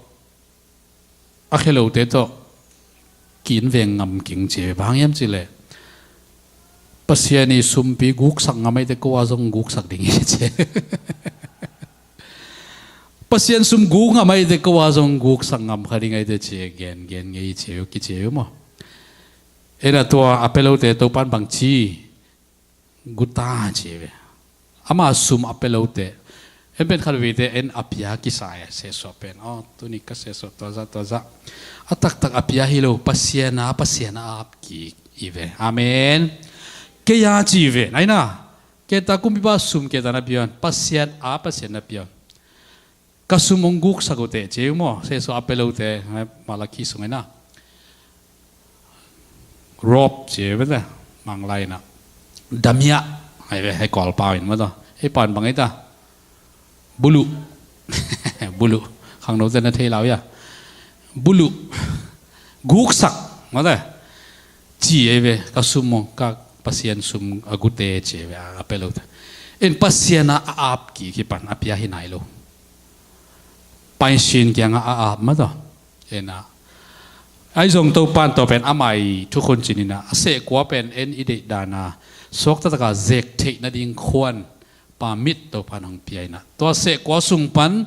a khia lote tawh ki-inveng ngam keng ci ve. Bang hang hiam cih leh, Pasian i sumpi guksak ngam ahi teh, ko a zong guksak ding hi ci. Pasian sum guk ngam ahi teh, ko a zong guksak ngam kha ding ahi teh ci, gen, gen ngei ci, kici maw. En a, tua a pia lote Topa in bang ci, guta ci ve. Ama sum a pia lote, en pen khat veite en a pia kisa e, sehsuah pen. Aw, tuni ka sehsuah tua zah, tua zah. A taktak a pia hi lo, Pasian a, Pasian a ap kik hi ve. Amen. Kei a ci ve, nai na. Kei ta kumpipa sum kei ta na pia un. Pasian a, Pasian na pia un. Ka sum hong guksak uh teh ci uh maw, sehsuah a pia lote, Malakhi sung hi na. Rob ci uh ve teh, Manglai in ah. Damiah, ai ve, hei Kawlpau in maw taw. Hei pan bang hi ta. Buluh. Buluh. Khangnote na thei lau ia. Buluh. Guksak. Mate. Ci ei ve. Ka sum maw, ka Pasian sum a gute ci ei ve. A pia lote. En Pasian a a ap ki kipan a pia hi nai lo. Pasian kiangah a ap mate. Ena. Ahi zong Topan tua pen ama i thukhun cin ina. A sehkua pen en i deih dana. Suakta taka zek theih nading khuan. Permit Topan hong pia ina. Tua sehkua sung pan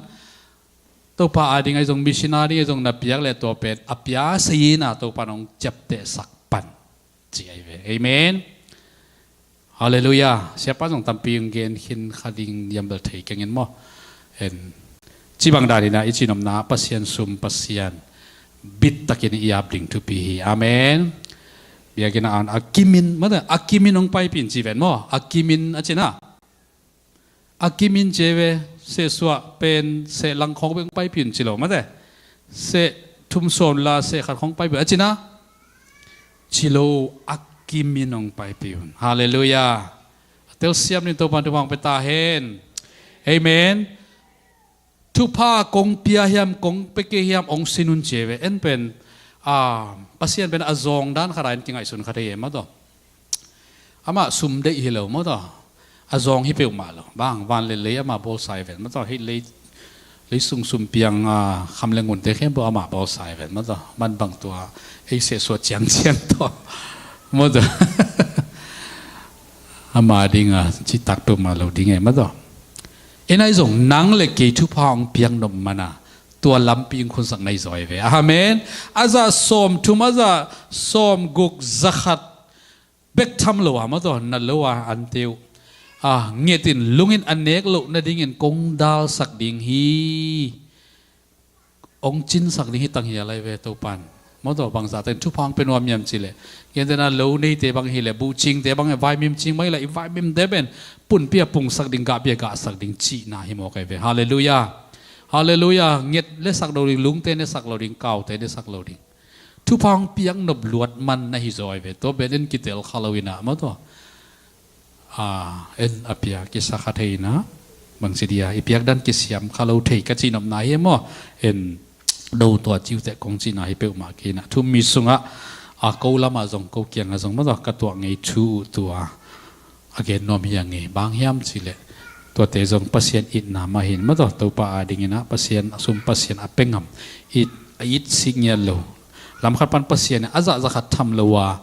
Topa ading ahi zong, mission ading ahi zong na piak le tua pen a pia sei ina Topan hong ciaptehsak pan. Ci ahi ve. Amen. Halleluiah. Siapa zong tampi hong gen khin kha ding yambel thei kengin maw. En. Ci bang dan ina i cinopna Pasian sum Pasian bit takin i ap ding thupi hi. Amen. Biakinn a an a kimin, mate, a kimin hong paipin ci ven maw. A kimin a cina. A kimin ci ei ve, sehsuah pen, sehlang khawng bek hong paipin ci lo, mate. Seh thum sawm la, seh khat khawng paipin, a cina. Ci lo, a kimin hong paipin. Halleluiah. A telsiam nin Topan thupha hong pia ta hen. Amen. Thupha kong pia hiam, kong pia kei hiam, hong sin un ci ei ve. En pen, a, Pasian pen a zawng dan khat a en kingaihsun khat ei e mate. Amah sum deih hi lo mate. A zawng hi peuhmah lo. Bang, van le lei amah bawlsa hi ven mate. Hih lei, lei sung sum piang, a, kham le ngunte khempeuh amah bawlsa hi ven mate. Man bang tua, ei sehsuah ciangciang tua. Mate. Ama dinga, citak peuhmah lo ding e mate. En ahi zong nang le kei thupha hong piak nop mana. Tua lampi hong khunsak nai zaw ei ve. Amen. A zah sawm thum, a zah sawm guk, za khat. Bek tham lo a mate, na lo a an teu. A, nget in lungin a nek loh nadingin kong dalsak ding hi. Hong cinsak ding hi tang hi a lai ve Topan. Mate bangzah ten thupha hong pia nuam hiam ci le. Gentehna lo neite bang hi le, buhcingte bang hi, vaimim cing bang hi le, i vaimimte pen. Punpi a pungsak ding, gahpi a gahsak ding cihna hi mawk ei ve. Halleluiah. Halleluiah. Nget le sak lo ding, lungte ne sak lo ding, kaute ne sak lo ding. Thupha hong piak nop luat man na hi zaw ei ve. Tua pen en kitel kha lo ina mate. A, en a piak kisa kha thei ina. Bangci dia, i piak dan kisiam kha lo thei ka cinopna hi maw. En do tua ciute kong cina hi peuhmah kei ina. Thu mi sungah, a ko lamah zong, ko kiangah zong mate ka tuah ngei thu uh tua. A gen nuam hi a ngei. Bang hiam ci le. Tuate zong Pasian itna mah hi mate. Topa ading ina Pasian, a sum Pasian a pengam. It, a it sik ngiat lo. Lamkhat pan Pasian a zah za khat tham lo a.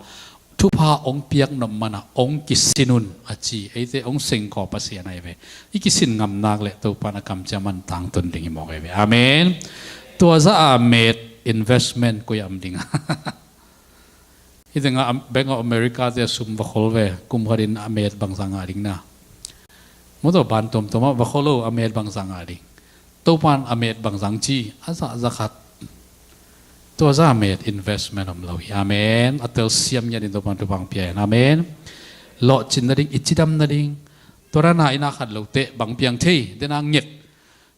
Thupha hong piak nop mana hong kisin un a ci. Eite hong sengkaw Pasian ahi ve. I kisin ngam nak le Topan a kamciam man tangtun ding hi mawk ahi ve. Amen. Tua za a met investment koi a om ding. Hih tengah Bank of America te a sum va khol ve. Kum khatin a met bangzah ngah ding na. Mate ban tuamtuam ah va khol lo a met bangzah ngah ding. Topan a met bangzah ci, a zah za khat. Tua za a met investment om lo hi. Amen. A telsiam ngiat in Topan thupha hong pia in. Amen. Lawhcin nading, i cidam nading. Tua dana ina khat lo teh bang piang thei, dena nget.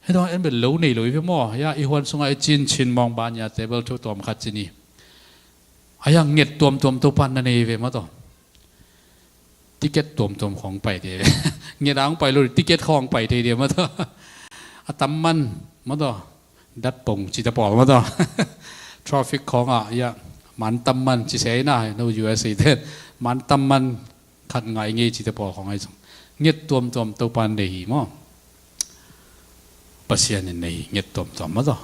Hei tua en bel lo nei lo i ve maw. Ia i huan sungah i cin cin mawng ban ia table thu tuam khat cin i. A ia nget tuamtuam Topan na nei ve mate. Ticket tuamtuam khawng pai thei ve. Nget a hong pai lo, ticket khawng pai thei dia mate. A tam man mate. Dat pong cite pawl mate. Traffic khawngah ia man tam man ci sei na no U S A te. Man tam man khat ngai ngei cite pawl khawng ahi zong. Nget tuamtuam Topan nei hi maw. Pasian in nei hi nget tuamtuam mate.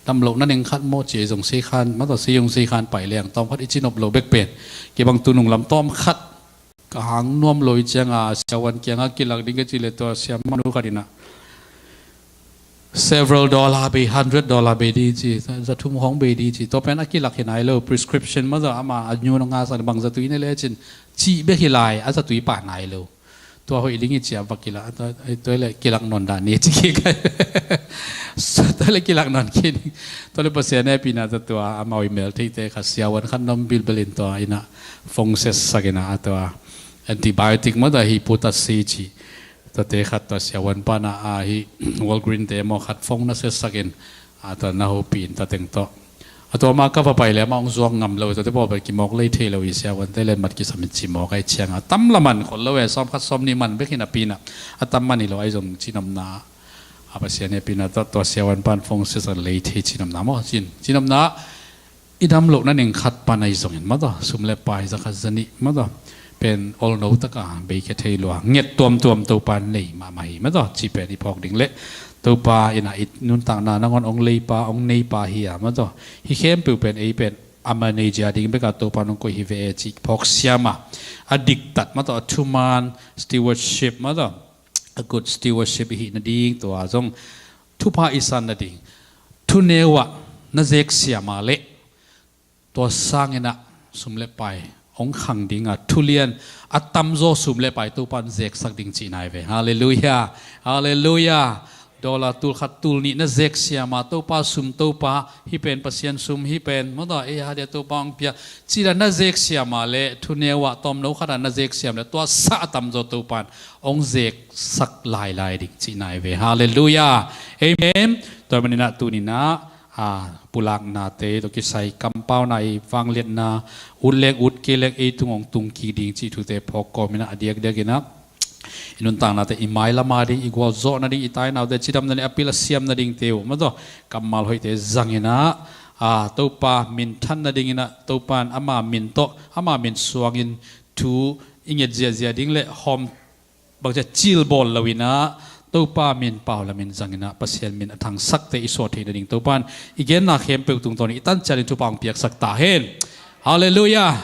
Tam lo na neng khat maw ci ei zong sei khan mate, sei zong sei khan pai leng tawm khat i cinop lo bek pen. Kei bang tunung lam tawm khat. Ka hang nuam lo i cianga siavuan kianga kilak ding ka ci le tua siamanu khat ina. Several dollar bei, hundred dollar bei di ci, za thum khawng bei di ci. Tua pen a kilak hi nai lo, prescription mate ama a nyu na nga sa bang zatui ne le cin. Cih bek hi lai, a zatui pah nai lo. Tua hoih ding hi cia va kilak, tua le kilak nawn dah ni ci kik. Tua le kilak nawn kik ding. Tua le Pasian hehpihna tua tua amau i mel theite kha siavuan khat na om bilbel in tua ina fong setsak ina a tua antibiotic mate hi potassium ci. Tuate khat tua siavuan pana a hi Walgreen te maw khat fong na setsak in a tua na hopih in tua teng tawh. A tua ma ka va pai le amah hong zuak ngam lo, tuate pawl pen kimawk lei thei lo hi siavuante le mat kisam in ci mawk ahi cianga. Tam la man khol lo e, sawm khat sawm nih man bek hi napi ina. A tam man hi lo ahi zong cinopna. Pasian hehpihna tawh tua siavuan pan phone siasak lei thei cinopna maw, cin cinopna. I dam lohna ning khat pan ahi zongin maw taw, sum le pai za khat za nih maw taw, pen olno taka bei khia thei lua, nget tuamtuam Topa nei mahmah hi maw taw, ci pen i phawk ding le Topa in ah i nuntakna nangawn ong leipa ong neipa hi a maw taw, hi khempeuh pen ei pen a manager ding beka Topa nong koih hi ve e ci phawk siam a, a diktat maw taw, a thuman stewardship maw taw, a good stewardship i hih nading tua zong thupha i san nading, thuneu ah na zek siam a leh tua sangin ah sum le pai ong khang ding a, thulian a tamzaw sum le pai Topa in zeksak ding cihna hi ve. Halleluiah. Halleluiah. Dollar tul khat tul nih na zek siam a, Topa sum Topa, hih pen Pasian sum, hih pen maw taw, ei hadia Topa ong pia, ci la na zek siam a leh thuneu ah tawmno khat ah na zek siam leh tua sah a tamzaw Topa in ong zeksak lailai ding cihna hi ve. Halleluiah. Amen. Tua manin ah tuni in ah a, pulaknate tawh kisai kampauna i vangliatna, ut leng ut kei leng ei tung ong tung kik ding cih thute phawk kawmin ah a diakdiakin ah i nuntaknate i mailam a ding, i gualzawhna ding, i tainaute cidamna le a pil a siamna dingte uh maw taw, kammal hoihte zangin ah, a, Topa minthan nadingin ah Topa in ama min tawh, ama min suangin thu i nget ziahziah ding le hawm bangci a cil bawl loin ah Topa min pau lamin zangin ah Pasian min a thangsakte i suah theih nading Topa in i genna khempeuh tungtawn i tan cianin thupha ong piaksak ta hen. Halleluiah.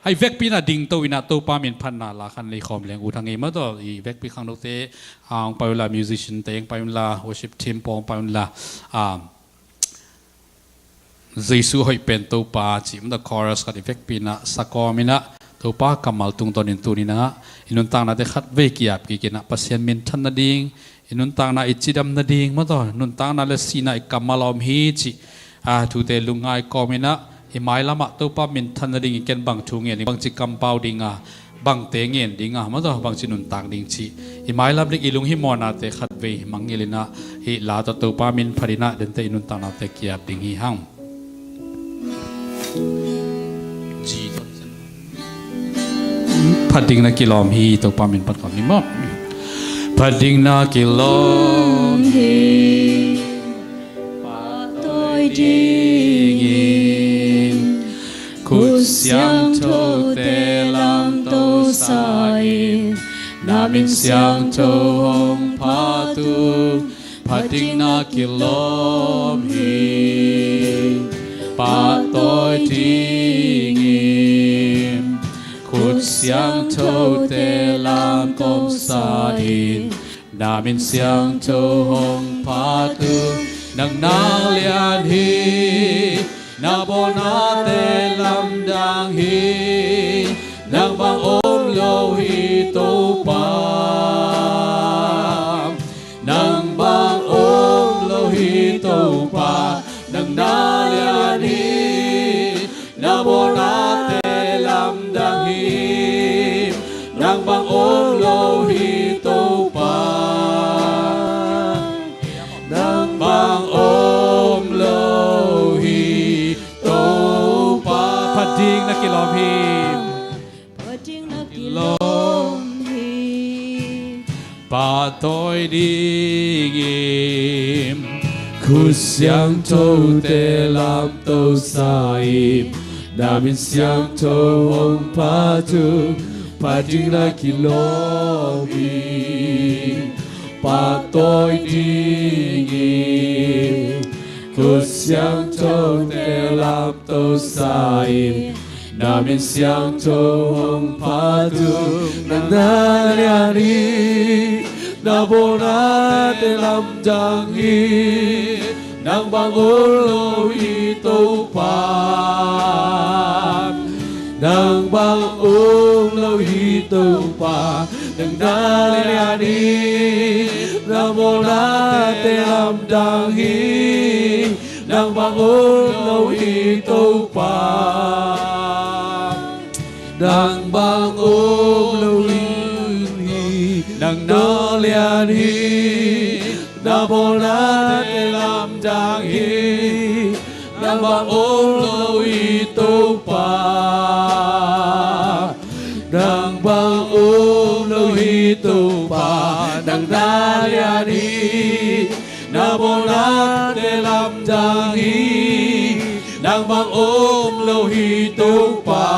Hih vekpi in ah dingto in ah Topa min phatna la khan lei khawm leng ut hang ei maw taw, i vekpi khangnote, a, ong pai unla, musician te ong pai unla, worship team pawl ong pai unla, a, Jesu hoih pen Topa cih maw taw chorus khat i vekpi in ah sa kawmin ah Topa kammal tungtawnin tuni in ah i nuntaknate khatvei ki-ap kikin ah Pasian minthan nading, i nuntakna i cidam nading maw taw, nuntakna le sihna i kammal a om hi cih, a, thute lungngai kawmin ah i mailam ah Topa minthan nading i ken bang thu ngen ding, bangci kampau ding a, bangte ngen ding a maw taw, bangci nuntak ding cih i mailam ding i lunghimawhnate khatvei mangngilh in ah hih la tawh Topa min phat in ah dente i nuntaknate ki-ap ding hi hang. Phat ding na kilawm hi. Topa min phat kawm ni maw. Phat ding na kilawm hi. Pahtawi dingin khut siangthote lamto sa-in, na min siangtho hong phat ung. Phat ding na kilawm hi. Pahtawi dingin khut siangthote lamto sa-in, na min siangtho hong phat ung. Nang na lian hi. Na bawlnate lamdang hi. Nang bang om lo hi Topa. Nang bang om lo hi Topa. Nang na lian hi. Na bawlnate lamdang hi. Nang bang om lo hi Topa. Nang bang om lo hi Topa. Phat ding na kilawm hi. Phat ding na kilawm hi. Pahtawi dingin khut siangthote lamto sa-in, na min siangtho hong phat ung. Phat ding na kilawm hi. Pahtawi dingin khut siangthote lamto sa-in, na min siangtho hong phat ung. Nang na lian hi. Na bawlnate lamdang hi. Nang bang om lo hi Topa. Nang bang om lo hi Topa. Nang na lian hi. Na bawlnate lamdang hi. Nang bang om lo hi Topa. Nang bang om lo hi. Nang na lian hi. Na bawlnate lamdang hi. Nang bang om lo hi Topa. Nang bang om lo hi Topa. Nang na lian hi. dang hi, nang bang om lo hi Topa.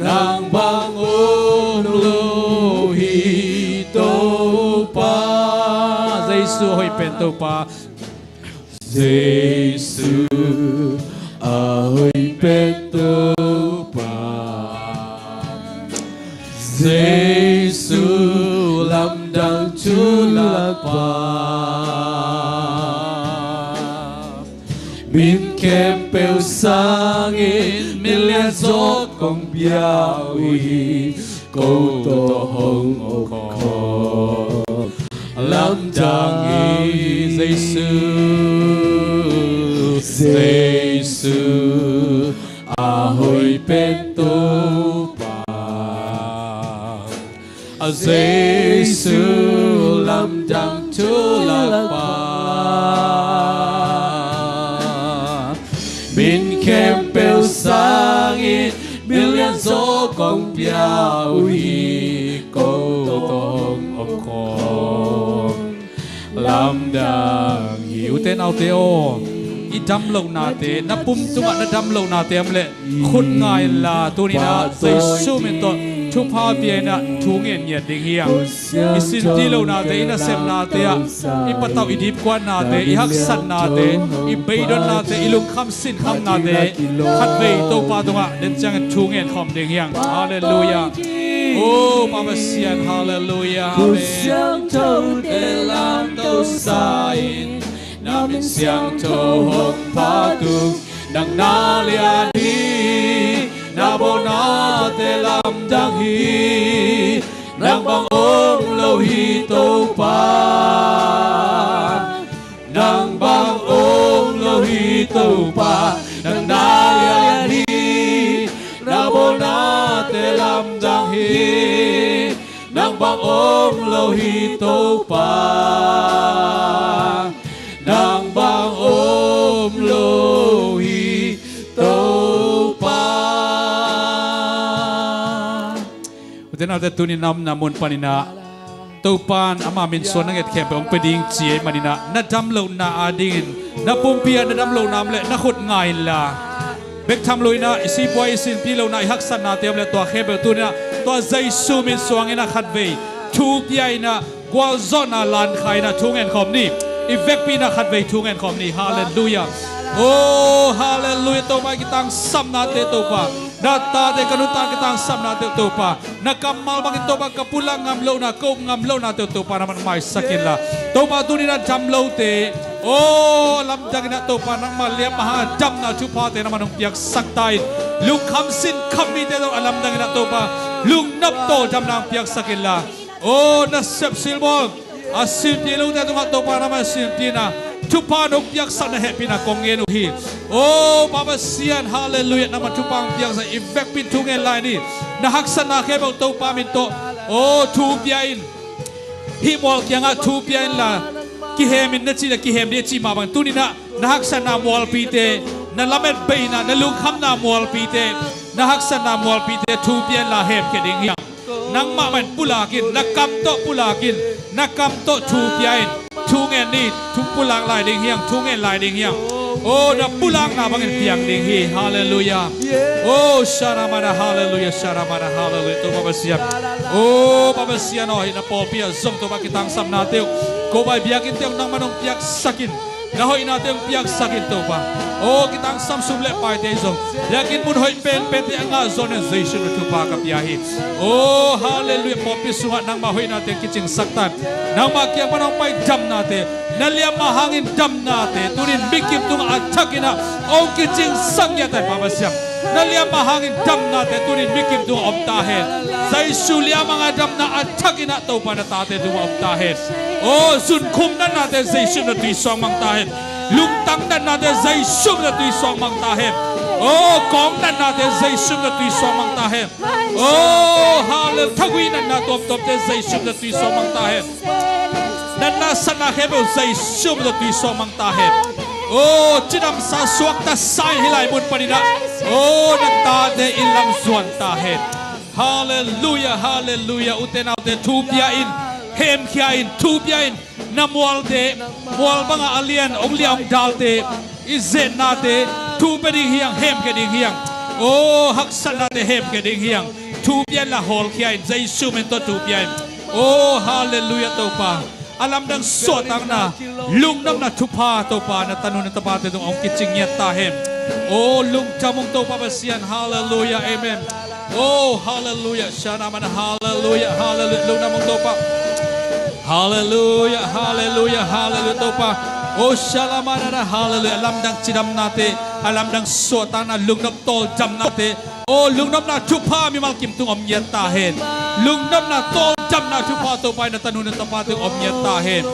Nang bang om lo hi Topa. Jesu a hoih pen Topa. Jesu a hoih pen Topa. Jesu lamdang thu lakpa. Min khempeuh sangin min lianzaw kong pia uh hi, ko tawh hong om khawm. Lamdang hi Jesu, Jesu a hoih pen Topa. A Jesu lamdang thu lakpa. Min khempeuh sangin min lianzaw kong pia uh hi, ko tawh hong om khawm. Lamdang hi. Ute naute aw, i damlohnate, na pum tungah na damlohnate om leh khut nga inla, tuni-in ah Jesu min tawh thupha pia-in ah thu ngen ngiat ding hi hang. I sinti lohnate, i nasepnate ah, i patauh i dipkuatnate, i haksatnate, i beidonnate, i lungkham sinkhamnate khatvei Topa tungah den ciangin thu ngen khawm ding hi hang. Halleluiah. O Pa Pasian, halleluiah. Amen. Siangthote lamtosa in, na min siangtho hong phat ung. Nang na lian hi, na bawnate lamdang hi. Nang bang om lo hi Topa. Nang bang om lo hi Topa. Nang na lian hi, na bawnate lamdang hi. Nang bang om lo hi Topa. Nang bang om lo hi Topa. Ute naute, tuni-in na omna mun panin ah Topa in ama min suang na nget khempeuh hong pia ding ci ahih manin ah, na damlohna adingin, na pumpi ah na damlohna om leh na khut nga inla, bek tham loin ah i sipuai, i sinti lohna, i haksatnate om leh tua khempeuh tuni-in ah tua Jesu min suangin ah khatvei thu pia-in ah gualzawhna lankha-in ah thu ngen khawm ni. I vekpi-in ah khatvei thu ngen khawm ni. Halleluiah. O halleluiah. Topa, i kitangsapnate Topa, na tate, ka nute kitangsapnate Topa, na kammal bangin Topa ka pulak ngam lohna, ka up ngam lohnate Topa na man maisak inla, Topa, tuni-in ah damlote, o lamdangin ah Topa, nangma liamma hangin damna thuphate na man hong piaksak ta in. Lungkham sinkham mite tawh a lamdangin ah Topa, lungnop tawldamna hong piaksak inla, o nasep silbawl a sinti lote tungah Topa, nangma sintina thupha nong piaksak na hehpihna kong ngen uh hi. O Pa Pasian, halleluiah, nangma thupha hong piaksak, i vekpi-in thu ngen lai ni. Na haksatna khempeuh Topa min tawh, o thu pia in. Hih mual kiangah thu pia inla, kihem in na cih leh kihem ding a cih mah bang, tuni-in ah na haksatna mualpite, na lamet beina, na lungkhamna mualpite, na haksatna mualpite thu pia inla hemkhia ding hi hang. Nangmah mah in pulak in, na kam tawh pulak in, na kam tawh thu pia in. Thu ngen ni. Thu pulak lai ding hi hang, thu ngen lai ding hi hang. O na pulakna bangin piang ding hi. Halleluiah. O sharamana, halleluiah, sharamana, halleluiah. Topa Pasian, o Pa Pasian aw, hih na pawlpi ah zong Topa, kitangsapnate uh, ko bai biakinnte uh nangman hong piaksak in. Na hoihnate hong piaksak in Topa. O kitangsam sum leh paite zong biakinn mun hoih penpente a ngah zawh nadingin Jesu min thupha ka pia hi. O halleluiah. Pawlpi sungah nangma hoihnate kicingsak ta in. Nangma kiang pan hong pai damnate, na liamma hangin damnate tuni-in mikim tungah a thakin ah hong kicingsak ngiat ta in, Pa Pasian. Na liamma hangin damnate tuni-in mikim tungah om ta hen. Jesu liamma hangin damna a thakin ah Topa, na tate tungah om ta hen. O zunkhum natnate Jesu min tawh tui suang mang ta hen. Lungtang natnate Jesu min tawh tui suang mang ta hen. O kawng natnate Jesu min tawh tui suang mang ta hen. O halleluiah. Thagui natna tuamtuamte Jesu min tawh tui suang mang ta hen. Natna satna khempeuh Jesu min tawh tui suang mang ta hen. O cidamsa suakta sa in hih lai mun panin ah, o na tate inn lam zuan ta hen. Halleluiah, halleluiah. Ute naute, thu pia in. hemkhia in, thu pia in. Na mualte, mual bangah a lian hong liah hong dalte, i zetnate thu pia ding hi hang, hemkhia ding hi hang. O, haksatnate hemkhia ding hi hang. Thu pia in la, hawlkhia in, Jesu min tawh thu pia in. O, halleluiah Topa. A lamdang suahtakna, lungdamna thupha Topa, na tanu na tapate tung hong kicing ngiat ta hen. O, lungdam ung Topa Pasian. Halleluiah. Amen. O, halleluiah. Shana mana, halleluiah, halleluiah. Lungdam ung Topa. Halleluiah, halleluiah, halleluiah Topa. O, shalamana, halleluiah. A lamdang cidamnate, a lamdang suahtakna, lungdam tawldamnate, o, lungdamna thupha mimal kim tung om ngiat ta hen. Lungdamna tawldamna thupha Topa in na tanu na tapate om ngiat ta hen.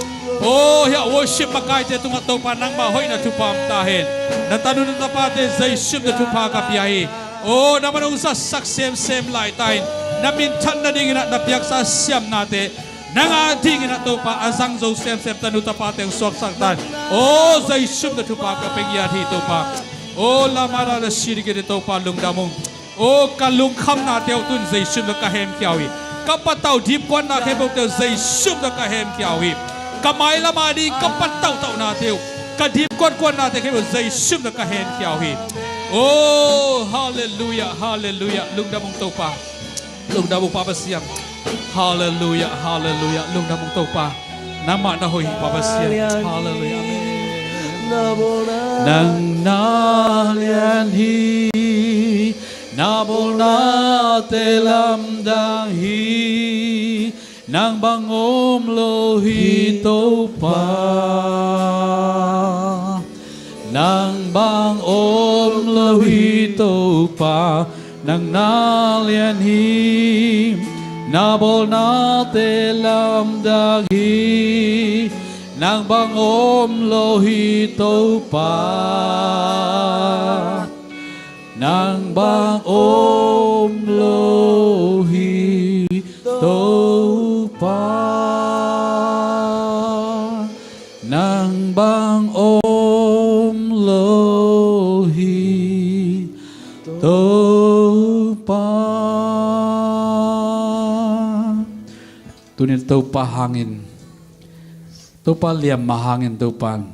O, hiah worship makaite tungah Topa nangmah hoihna thupha om ta hen. Na tanu na tapate Jesu min tawh thupha ka pia hi. O, na man hong zatsak semsem lai ta in, na minthan nadingin ah na piaksa siamnate nang adingin ah Topa a zang zo semsem tanu tapate hong suaksak ta in. O, Jesu min tawh thupha ka pia ngiat hi Topa. O, lamara la sirigede Topa lungdam ung. O, ka lungkhamnate uh tun Jesu min tawh ka hemkhia uh hi. Ka patauh dipkuatna khempeuhte uh Jesu min tawh ka hemkhia uh hi. Ka mailam ading ka patauhtauhnate uh, ka dipkuatkuatnate khempeuh uh Jesu min tawh ka hemkhia uh hi. O, halleluiah, halleluiah. Lungdam ung Topa. Lungdam ung Pa Pasian. Halleluiah, halleluiah. Lungdam ung Topa. Nangmah na hoih hi Pa Pasian. Halleluiah. Amen. Nang na lian hi, na bawlnate lamdang hi. Nang bang om lo hi Topa. Nang bang om lo hi Topa. Nang na lian hi, na bawlnate lamdang hi. Nang bang om lo hi Topa. Nang bang om lo hi Topa. Nang bang om lo hi Topa. Tunin Topa hangin, Topa liamma hangin Topa in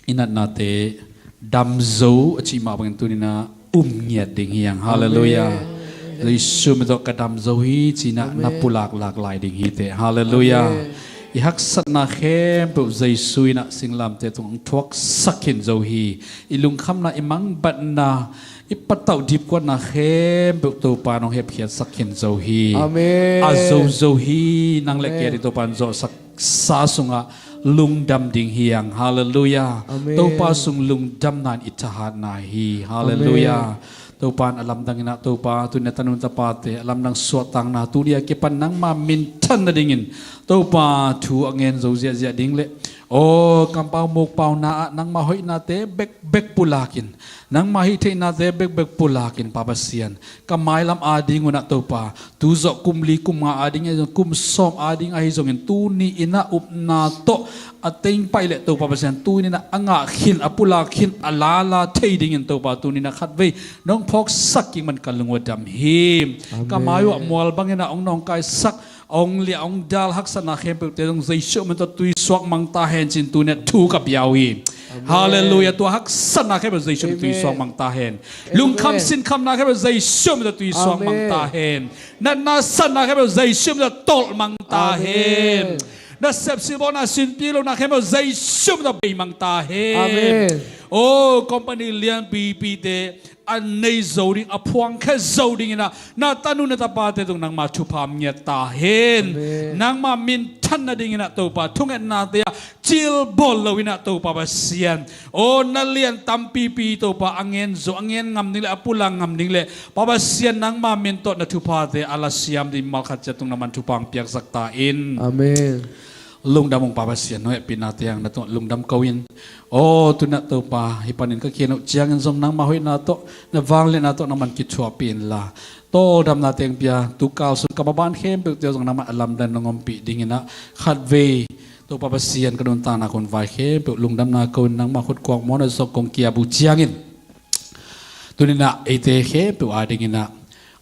i natnate damzo a cih mah bangin tunin ah um ngiat ding hi hang. Halleluiah. Amen. Jesu min tawh ka damzo hi ci-in ah na pulak lak lai ding hi teh. Halleluiah. Amen. I haksatna khempeuh Jesu in ah singlamteh tungah hong thuaksak khin zo hi. I lungkhamna, i mangbatna, i patauh dipkuatna khempeuh Topa in hong hepkhiatsak khin zo hi. Amen. A zozo hi. Nang le kei ading Topa in zawhsak sa sungah lungdam ding hi hang. Halleluiah. Amen. Topa sung lungdamna in i thahatna hi. Halleluiah. Amen. Topa in a lamdang in ah Topa tuni a tanu tapate a lamdang suahtakna tuni a kipan nangma minthan nadingin Topa thu a ngen zo ziahziah ding le, aw, kampau mukpauna ah nangma hoihnate bekbek pulakin, nangma hihtheihnate bekbek pulakin Pa Pasian, ka mailam ading un ah Topa, tu zawh kum li kum nga ading ahi zong, kum sawm ading ahi zongin tuni in ah upna tawh a teng paih leh Topa Pasian, tuni in ah a ngah khin, a pulak khin, a lala thei dingin Topa tuni in ah khatvei nong phawksak kik man ka lung uh a dam hi. Ka mai uh ah mual bangin ah hong nawngkaisak, hong liah hong dal haksatna khempeuhte zong Jesu min tawh tui suak mang ta hen ci-in tuni ah thu ka pia uh hi. Halleluiah. Tua haksatna khempeuh Jesu min tawh tui suak mang ta hen. Lungkham sinkhamna khempeuh Jesu min tawh tui suak mang ta hen. Natna satna khempeuh Jesu min tawh tolh mang ta hen. Na sepsilbawlna sinpi lohna khempeuh Jesu min tawh bei mang ta hen. Aw, company lianpipite a nei zo ding, a phuangkhe zo dingin ah na tanu na tapate tung nangma thupha om ngiat ta hen. Nangma minthan nadingin ah Topa thungetnate ah cilbawl lo in ah Topa Pasian, aw, na lian tampipi Topa a ngen zo, a ngen ngam ding le a pulak ngam ding le Pa Pasian nangma min tawh na thuphate a lasiam ding malkhat ciat tung na man thupha hong piaksak ta in. Amen. Lungdam ung Pa Pasian, na hehpihnate hang na tungah lungdam ko in. Aw, tuni ah Topa, hih panin ka khen uh ciangin zong nangma hoihna tawh, na vangliatna tawh na man kithuahpih inla, tawldamna teng pia, tukal sung ka maban khempeuhte uh zong nangmah a lamdang nong ompih dingin ah khatvei Topa Pasian, ka nuntakna hun vai khempeuh lungdamna ko in, nangmah khutkuak muanhuai sawk kong kiap uh ciangin, tuni in ah eite khempeuh adingin ah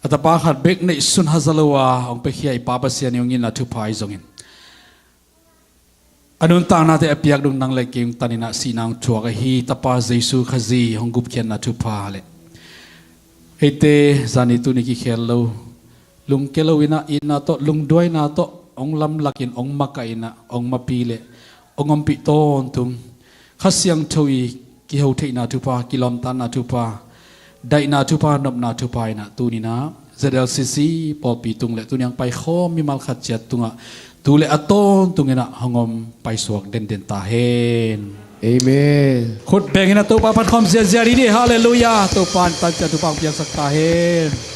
a tapa khat bek neihsun haza lo a hong piakhia i Pa Pasian i hong itna thupha ahi zongin, A nuntaknate a piak dong nang le kei hong taninah sihna hong thuak ahi Tapa Jesu Khazih hong gupkhiatna thupha le eite zani tuni kikhel lo lungke lo inah itna tawh lungduaina tawh hong lamlakin hong makahinah hong mapi le hong ompih tawntung Kha Siangtho i kiho theihna thupha, kilawmtanna thupha, daihna thupha, nopna thupha inah tuninah Z L C C pawlpi tung le tuni hong paikhawm mimal khat ciat tungah tu le a tawntung inah hong om paisuak denden ta hen. Amen. Khut beng inah Topa phatkhawm ziazia dih. Halleluiah. Topa in tanciat thupha hong piaksak ta hen.